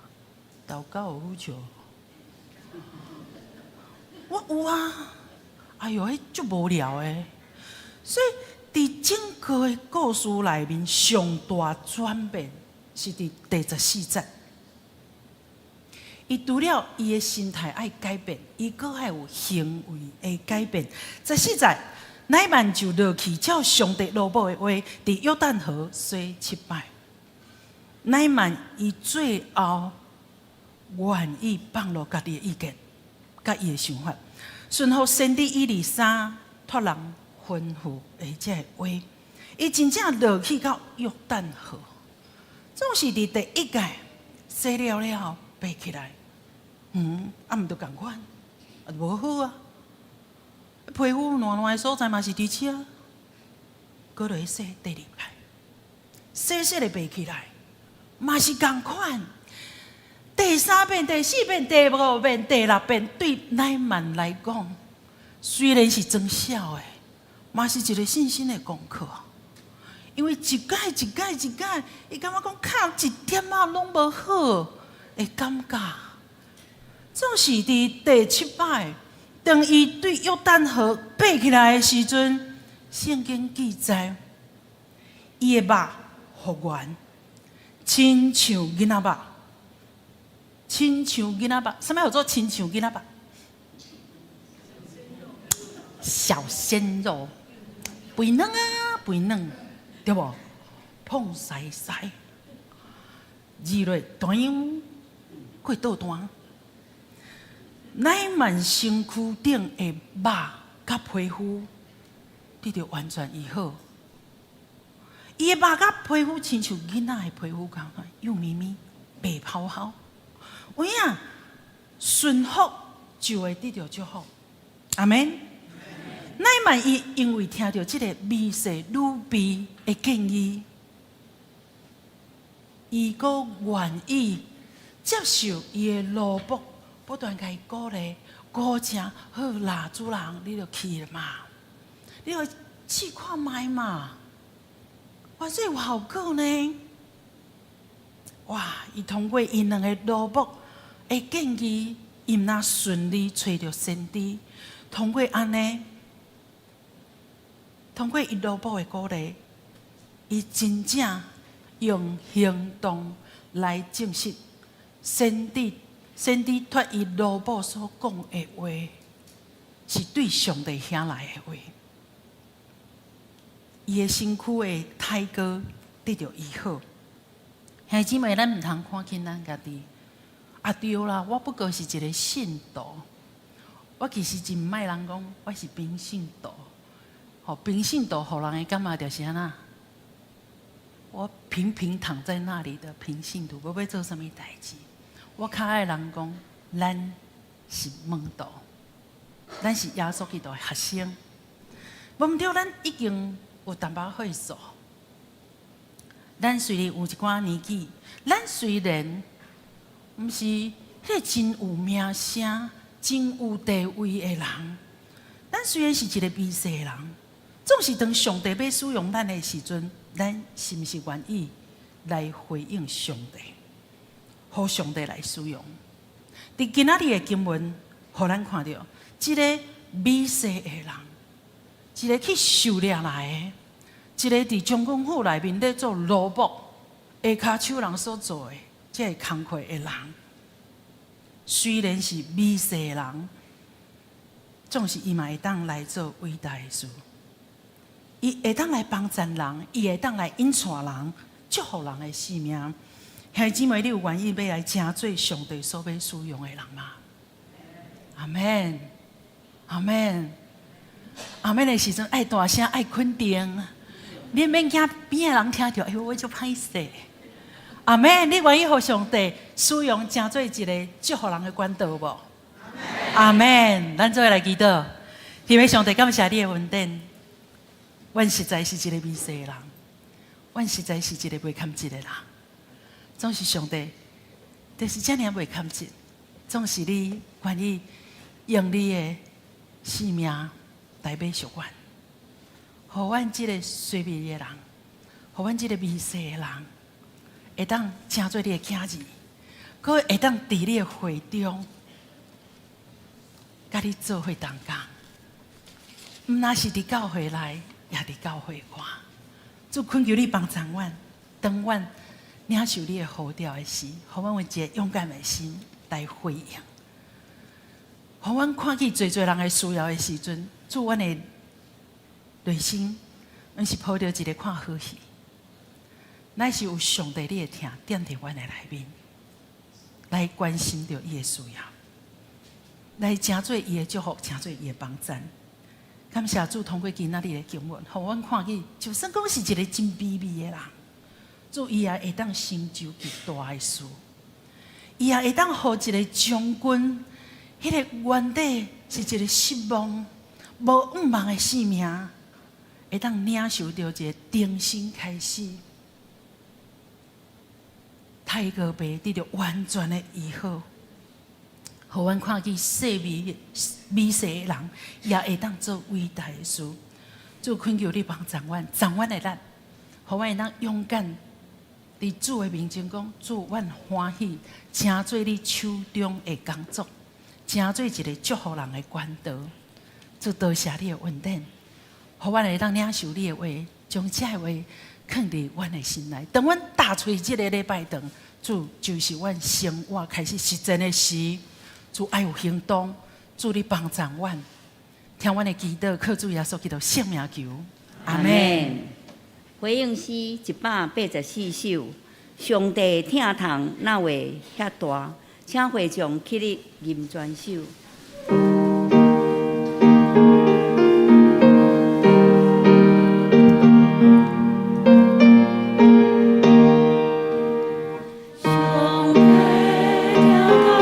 禱告呼求，我有啊，哎喲，彼足無聊的，所以佇整個的故事內面，上大轉變是佇第14節。伊除了伊的心態愛改變，伊閣愛有行為的改變。十四節，乃曼就落去照上帝奴僕的話，佇約旦河洗七擺。乃曼伊最後願意放落家己的意見，佮伊的想法，順服先知以利沙託人吩咐的這个話，伊真正落去到約旦河，總是佇第一擺洗了了後爬起來。啊，毋著仝款，啊，無好啊。皮膚爛爛的所在嘛是佇遮，閣落去洗第二擺，洗洗咧爬起來，嘛是仝款。第三遍、第四遍、第五遍、第六遍，對乃曼來講，雖然是裝痟的，嘛是一個信心的功課。因為一擺一擺一擺，伊感覺講較一點仔攏無好的感覺。總是佇第七擺，當伊對約旦河爬起來的時陣，聖經記載，伊的肉復原，親像囡仔肉，親像囡仔肉，啥物叫做親像囡仔肉？小鮮肉，肥嫩啊，肥嫩，對無？膨屎屎，二落斷樣過倒彈。乃曼身軀頂的肉佮皮膚得著完全醫好。伊的肉佮皮膚親像囡仔的皮膚仝款，幼咪咪，白泡泡。有影順服就會得著祝福。阿們。乃縵伊因為聽著這个微細女婢的建議，伊閣願意接受伊的奴僕，不斷共伊鼓勵，鼓聲好啦，主人，你就去嘛，你就試看覓嘛，哇，這有效果呢！哇，伊通過𪜶兩个奴僕的建議，伊毋但順利揣著先知，通過按呢，通過伊奴僕的鼓勵，伊真正用行動來證實先知先知託伊奴僕所講的話，是對上帝遐來的話。伊的身軀的體膏得著醫好。兄弟姊妹，咱毋通看輕咱家己。啊對啦，我不過是一个信徒，我其實真毋愛人講我是平信徒。吼，平信徒予人的感覺就是按怎？我平平躺在那裡的平信徒，無欲做啥物代誌。我較愛人講，咱是門徒，咱是耶穌基督的學生。無毋對，咱已經有淡薄歲數。咱雖然有一寡年紀，咱雖然毋是彼个真有名聲、真有地位的人，咱雖然是一个微細的人，總是當上帝欲使用咱的時陣，咱是毋是願意來回應上帝，予上帝來使用？佇今仔日的經文，予咱看著，這个微細的人，一个去狩獵來的，一个佇將軍府內面咧做奴僕，下跤手人所做的這个工課的人，雖然是微細的人，總是伊嘛會當來做偉大的事。伊會當來幫贊人，伊會當來引帶人，祝福人的生命。兄弟姊妹，你有願意欲來成做上帝所欲使用的人嗎？阿們，阿們，阿們的時陣愛大聲，愛肯定。你免驚邊的人聽著，哎喲，我足歹勢。阿們，你願意予上帝使用成做一个祝福人的管道無？阿們，咱做伙來祈禱。天父上帝，感謝你的恩典。阮實在是一个微細的人，阮實在是一个袂堪得的人。總是上帝，就是遮爾袂堪得，總是你願意用你的性命來買贖阮，予阮這个衰微的人，予阮這个微細的人，會當成做你的囝兒，閣會當佇你的會中，佮你做伙同工。毋但是佇教會內，也佇教會外。主懇求你幫助阮，當阮領受你的呼召的時，予阮有一个勇敢的心來回應。予阮看見濟濟人的需要的時陣，主阮的內心，毋是抱著一个看好戲，乃是有上帝你的疼踮佇阮的內面，來關心著伊的需要，來成做伊的祝福，成做伊的幫贊。感謝主通過今仔日的經文，予阮看見，就算講是一个真卑微的人，主伊也會當成就極大的事，伊也會當予一个將軍，彼个原底是一个失望、無向望的生命，會當領受著一个重新開始，泰戈病得著完全的醫好。予阮看見細微、微細的人，也會當做偉大的事。主懇求你幫助阮，助阮的力，予阮會當勇敢佇主的面前講：主，阮歡喜，成做你手中的工作，成做一个祝福人的管道。主多謝你的恩典，予阮會當領受你的話，將這个話囥佇阮的心內。當阮踏出這个禮拜堂，主就是阮生活開始實踐的時。主愛有行動，主你幫助阮，聽阮的祈禱，靠主耶穌基督聖名求，阿們。回應詩184首，上帝疼痛哪會遐大？請會眾起立吟全首。上帝疼痛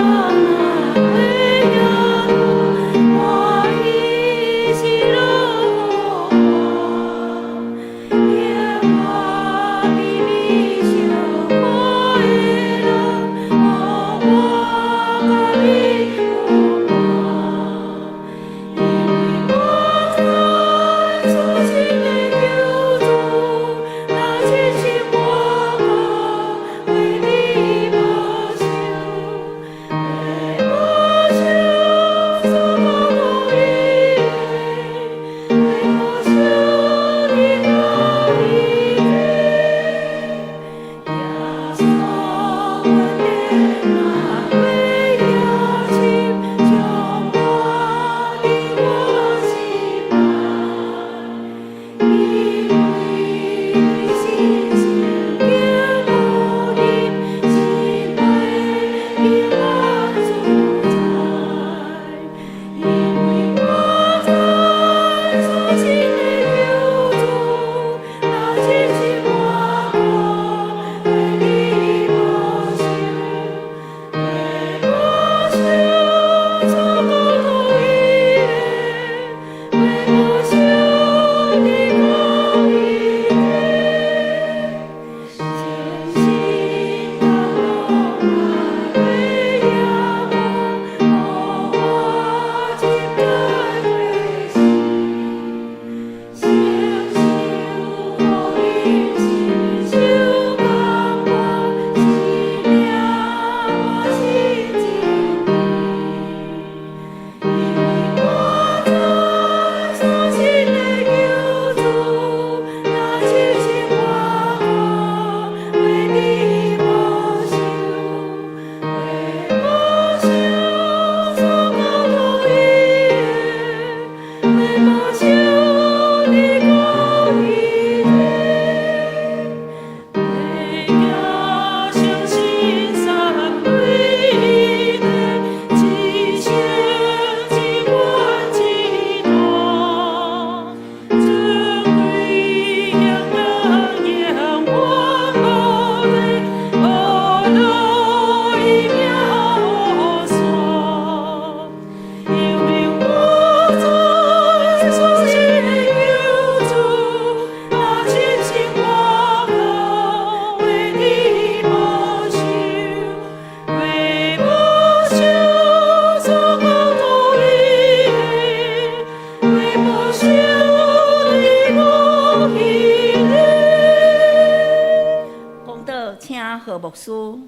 豪牧師。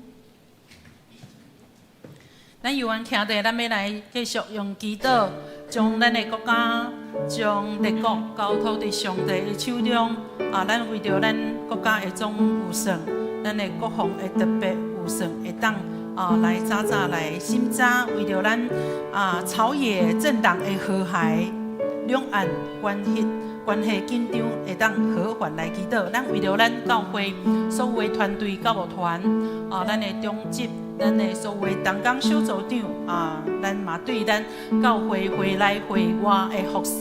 咱猶原徛佇，咱欲來繼續用祈禱，將咱的國家、將列國交託佇上帝的手中。啊，咱為著咱國家的總預算，咱的國防的特別預算會當啊來早早來審查，為著咱啊朝野政黨的和諧，兩岸關係緊張會當和緩來祈禱。咱為著咱教會所有的團隊、教牧團啊，咱的長執，咱的所有的同工小組長啊，咱嘛對咱教會會內會外的服侍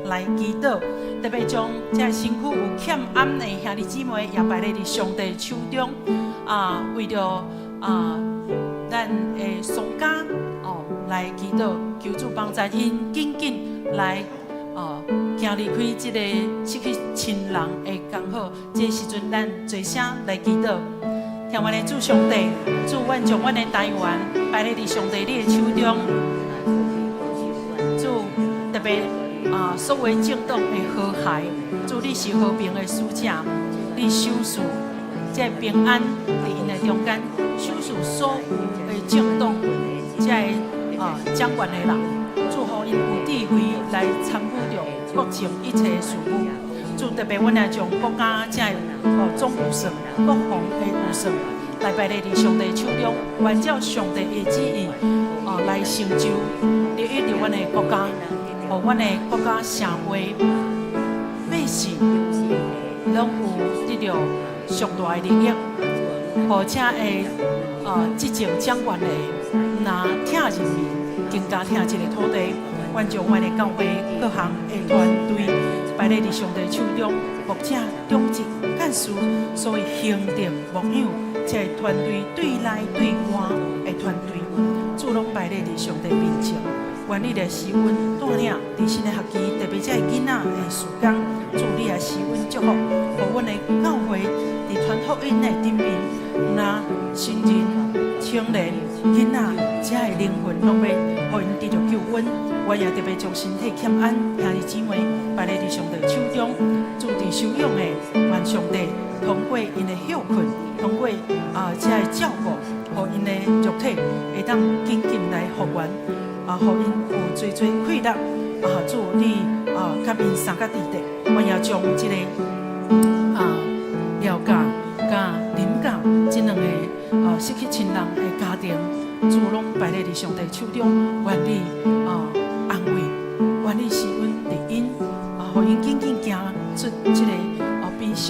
來祈禱，特別將這身軀有欠頷的兄弟姊妹也擺咧佇上帝手中啊，為著啊咱的喪家哦來祈禱，求主幫助𪜶緊緊來哦行離開這个失去親人的艱苦，這个時陣咱齊聲來祈禱。疼阮的主上帝，主，阮將阮的台灣擺咧佇上帝你的手中。主，特別啊，所有政黨的和諧，主你是和平的使者，你賞賜這个平安佇𪜶的中間，賞賜所有的政黨這个啊掌權的人，主予𪜶有智慧來參與著國政一切事務。主，特別，阮也將國家這个哦總預算、國防的預算來擺咧佇上帝手中，願照上帝的旨意哦來成就，利益著阮的國家，予阮的國家社會百姓攏有得著上大的利益，予這个啊執政掌權的毋但疼人民，更加疼這个土地。阮將阮的教會各項的團隊擺咧佇上帝手中，牧者、長執、幹事，所有行政、牧養，這个團隊對內對外的團隊，主攏擺咧佇上帝面前。願你來賜阮帶領佇新的學期，特別這个囡仔的時間，主你來賜阮祝福，予阮的教會佇傳福音的頂面，毋但成人、青年、囡仔，這个靈魂攏欲予𪜶得著救恩。阮也特別將身體欠安兄弟姊妹擺咧佇上帝手中，主佇收養的，願上帝通過𪜶的歇睏，通過啊這个照顧，予𪜶的肉體會當緊緊來復原，啊，予𪜶有濟濟氣力，啊，主你啊，佮𪜶相佮佇的，阮也將這个啊廖家佮林家這兩个啊失去親人的家庭，主攏擺咧佇上帝手中，願你啊安慰，願你賜阮佇𪜶啊，予𪜶緊緊行出這个啊悲傷，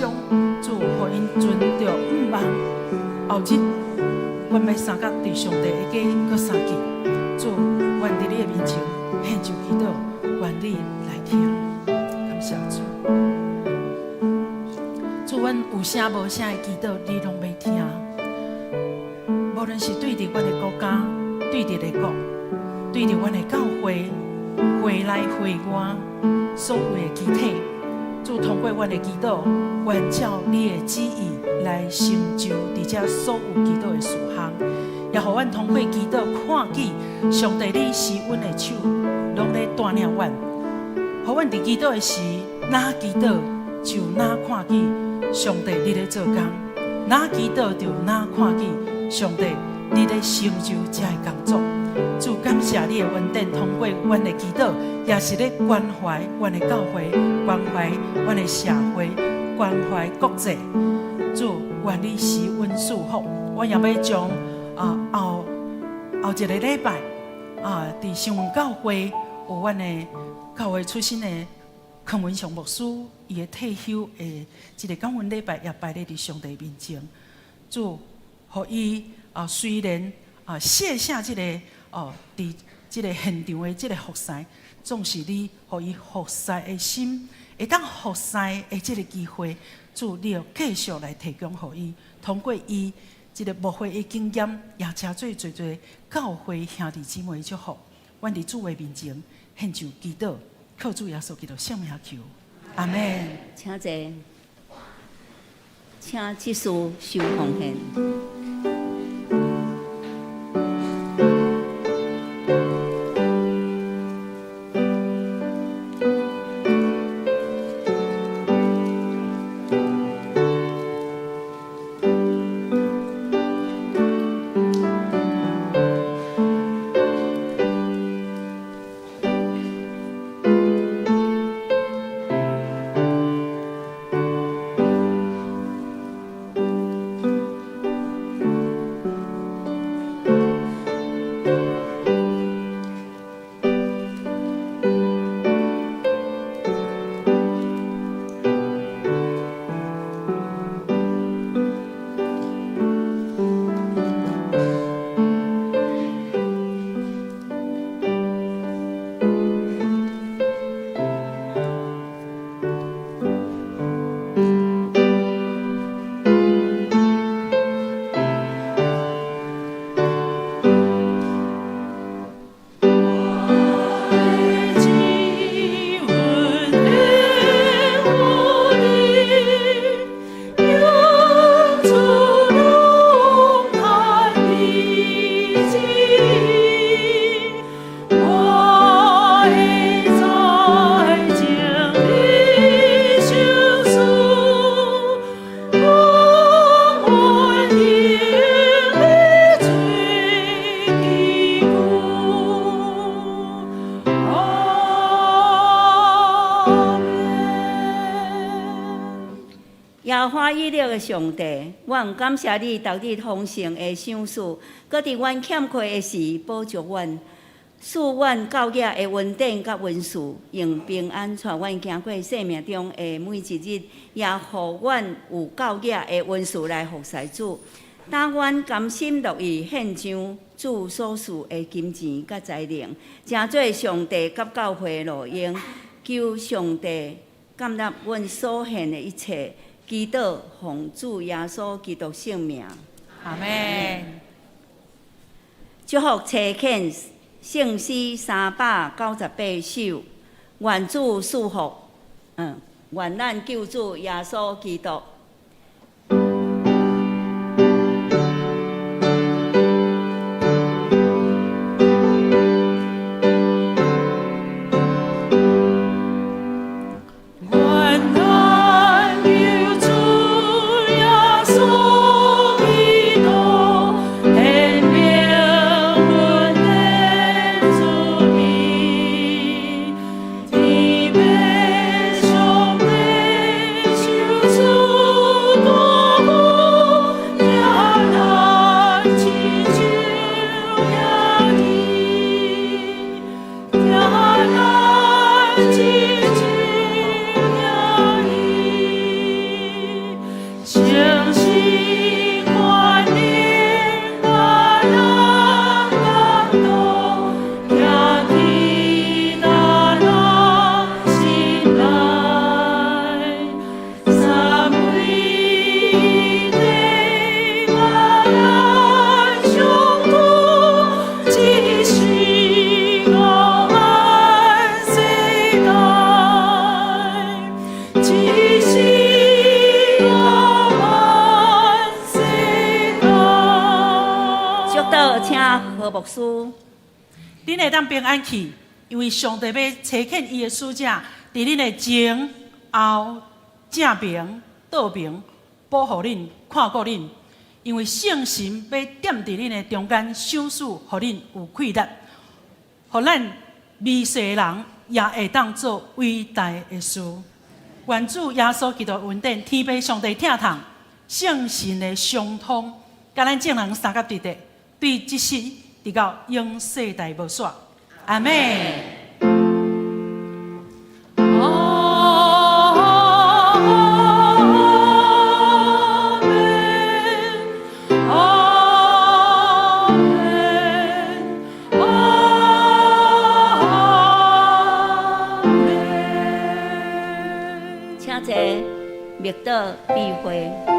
主予𪜶存著向望，後日阮欲相佮佇上帝的家閣相見，主，阮佇你的面前獻上祈禱，願你來聽，感謝主。主，阮有聲無聲的祈禱，你攏欲聽。無論是對著阮的國家，對著列國，對著阮的教會，會內會外所有的肢體，主通過阮的祈禱，願照你的旨意來成就佇這所有祈禱的事項，也予阮通過祈禱看見上帝你施阮的手，攏咧帶領阮，予阮佇祈禱的時，若祈禱就若看見上帝你咧做工，若祈禱就若看見上帝你咧成就這个工作。主，感謝你的恩典，通過阮的祈禱，也是咧關懷阮的教會，關懷阮的社會，關懷國際。主，願你施恩賜福。我也欲將啊後後一个禮拜啊，佇新聞教會有阮的教會出身的康文祥牧師，伊的退休的這个感恩禮拜也擺咧佇上帝面前。主，予伊啊雖然啊卸下這个哦，佇這个現場的這个服侍，總是你予伊服侍的心，會當服侍的這个機會，主你要繼續來提供予伊，通過伊這个牧會的經驗，也成做濟濟教會兄弟姊妹的祝福。阮佇主的面前獻上祈禱，靠主耶穌基督聖名求，阿門。請坐，請執事收奉獻。耶和華以勒的上帝，阮感謝你逐日豐盛的賞賜，閣佇阮欠缺的時補足阮，賜阮教囝的恩典佮恩賜，用平安帶阮行過生命中的每一日，也予阮有教囝的恩賜來服侍主。當阮甘心樂意獻上主所賜的金錢佮才能，成做上帝佮教會的路用，求上帝接納阮所獻的一切，祈禱奉主耶穌基督聖名。阿們。祝福差遣聖詩398首，願主賜福，願咱救主耶穌基督。願咱救主耶穌基督顯明恩典慈悲，天父上帝賞賜大福，疼咱親像兄弟，疼咱親像兄弟，誠實權能佮咱同行佇咱心內，三位一體佮咱相拄，一世到萬世代，一世到萬世代。祝禱，請何牧師。恁會當平安去，因為上帝欲差遣伊的使者，佇恁的前後正爿、倒爿保護恁、看顧恁。因為聖神欲踮佇恁的中間，賞賜予恁有氣力，予咱微細的人也會當做偉大的事。願主耶穌基督恩典、天父上帝疼痛、聖神的相通，佮咱眾人相佮佇咧，對這時直到永世代無煞。阿們。阿們，阿們，阿們。請坐，默禱閉會。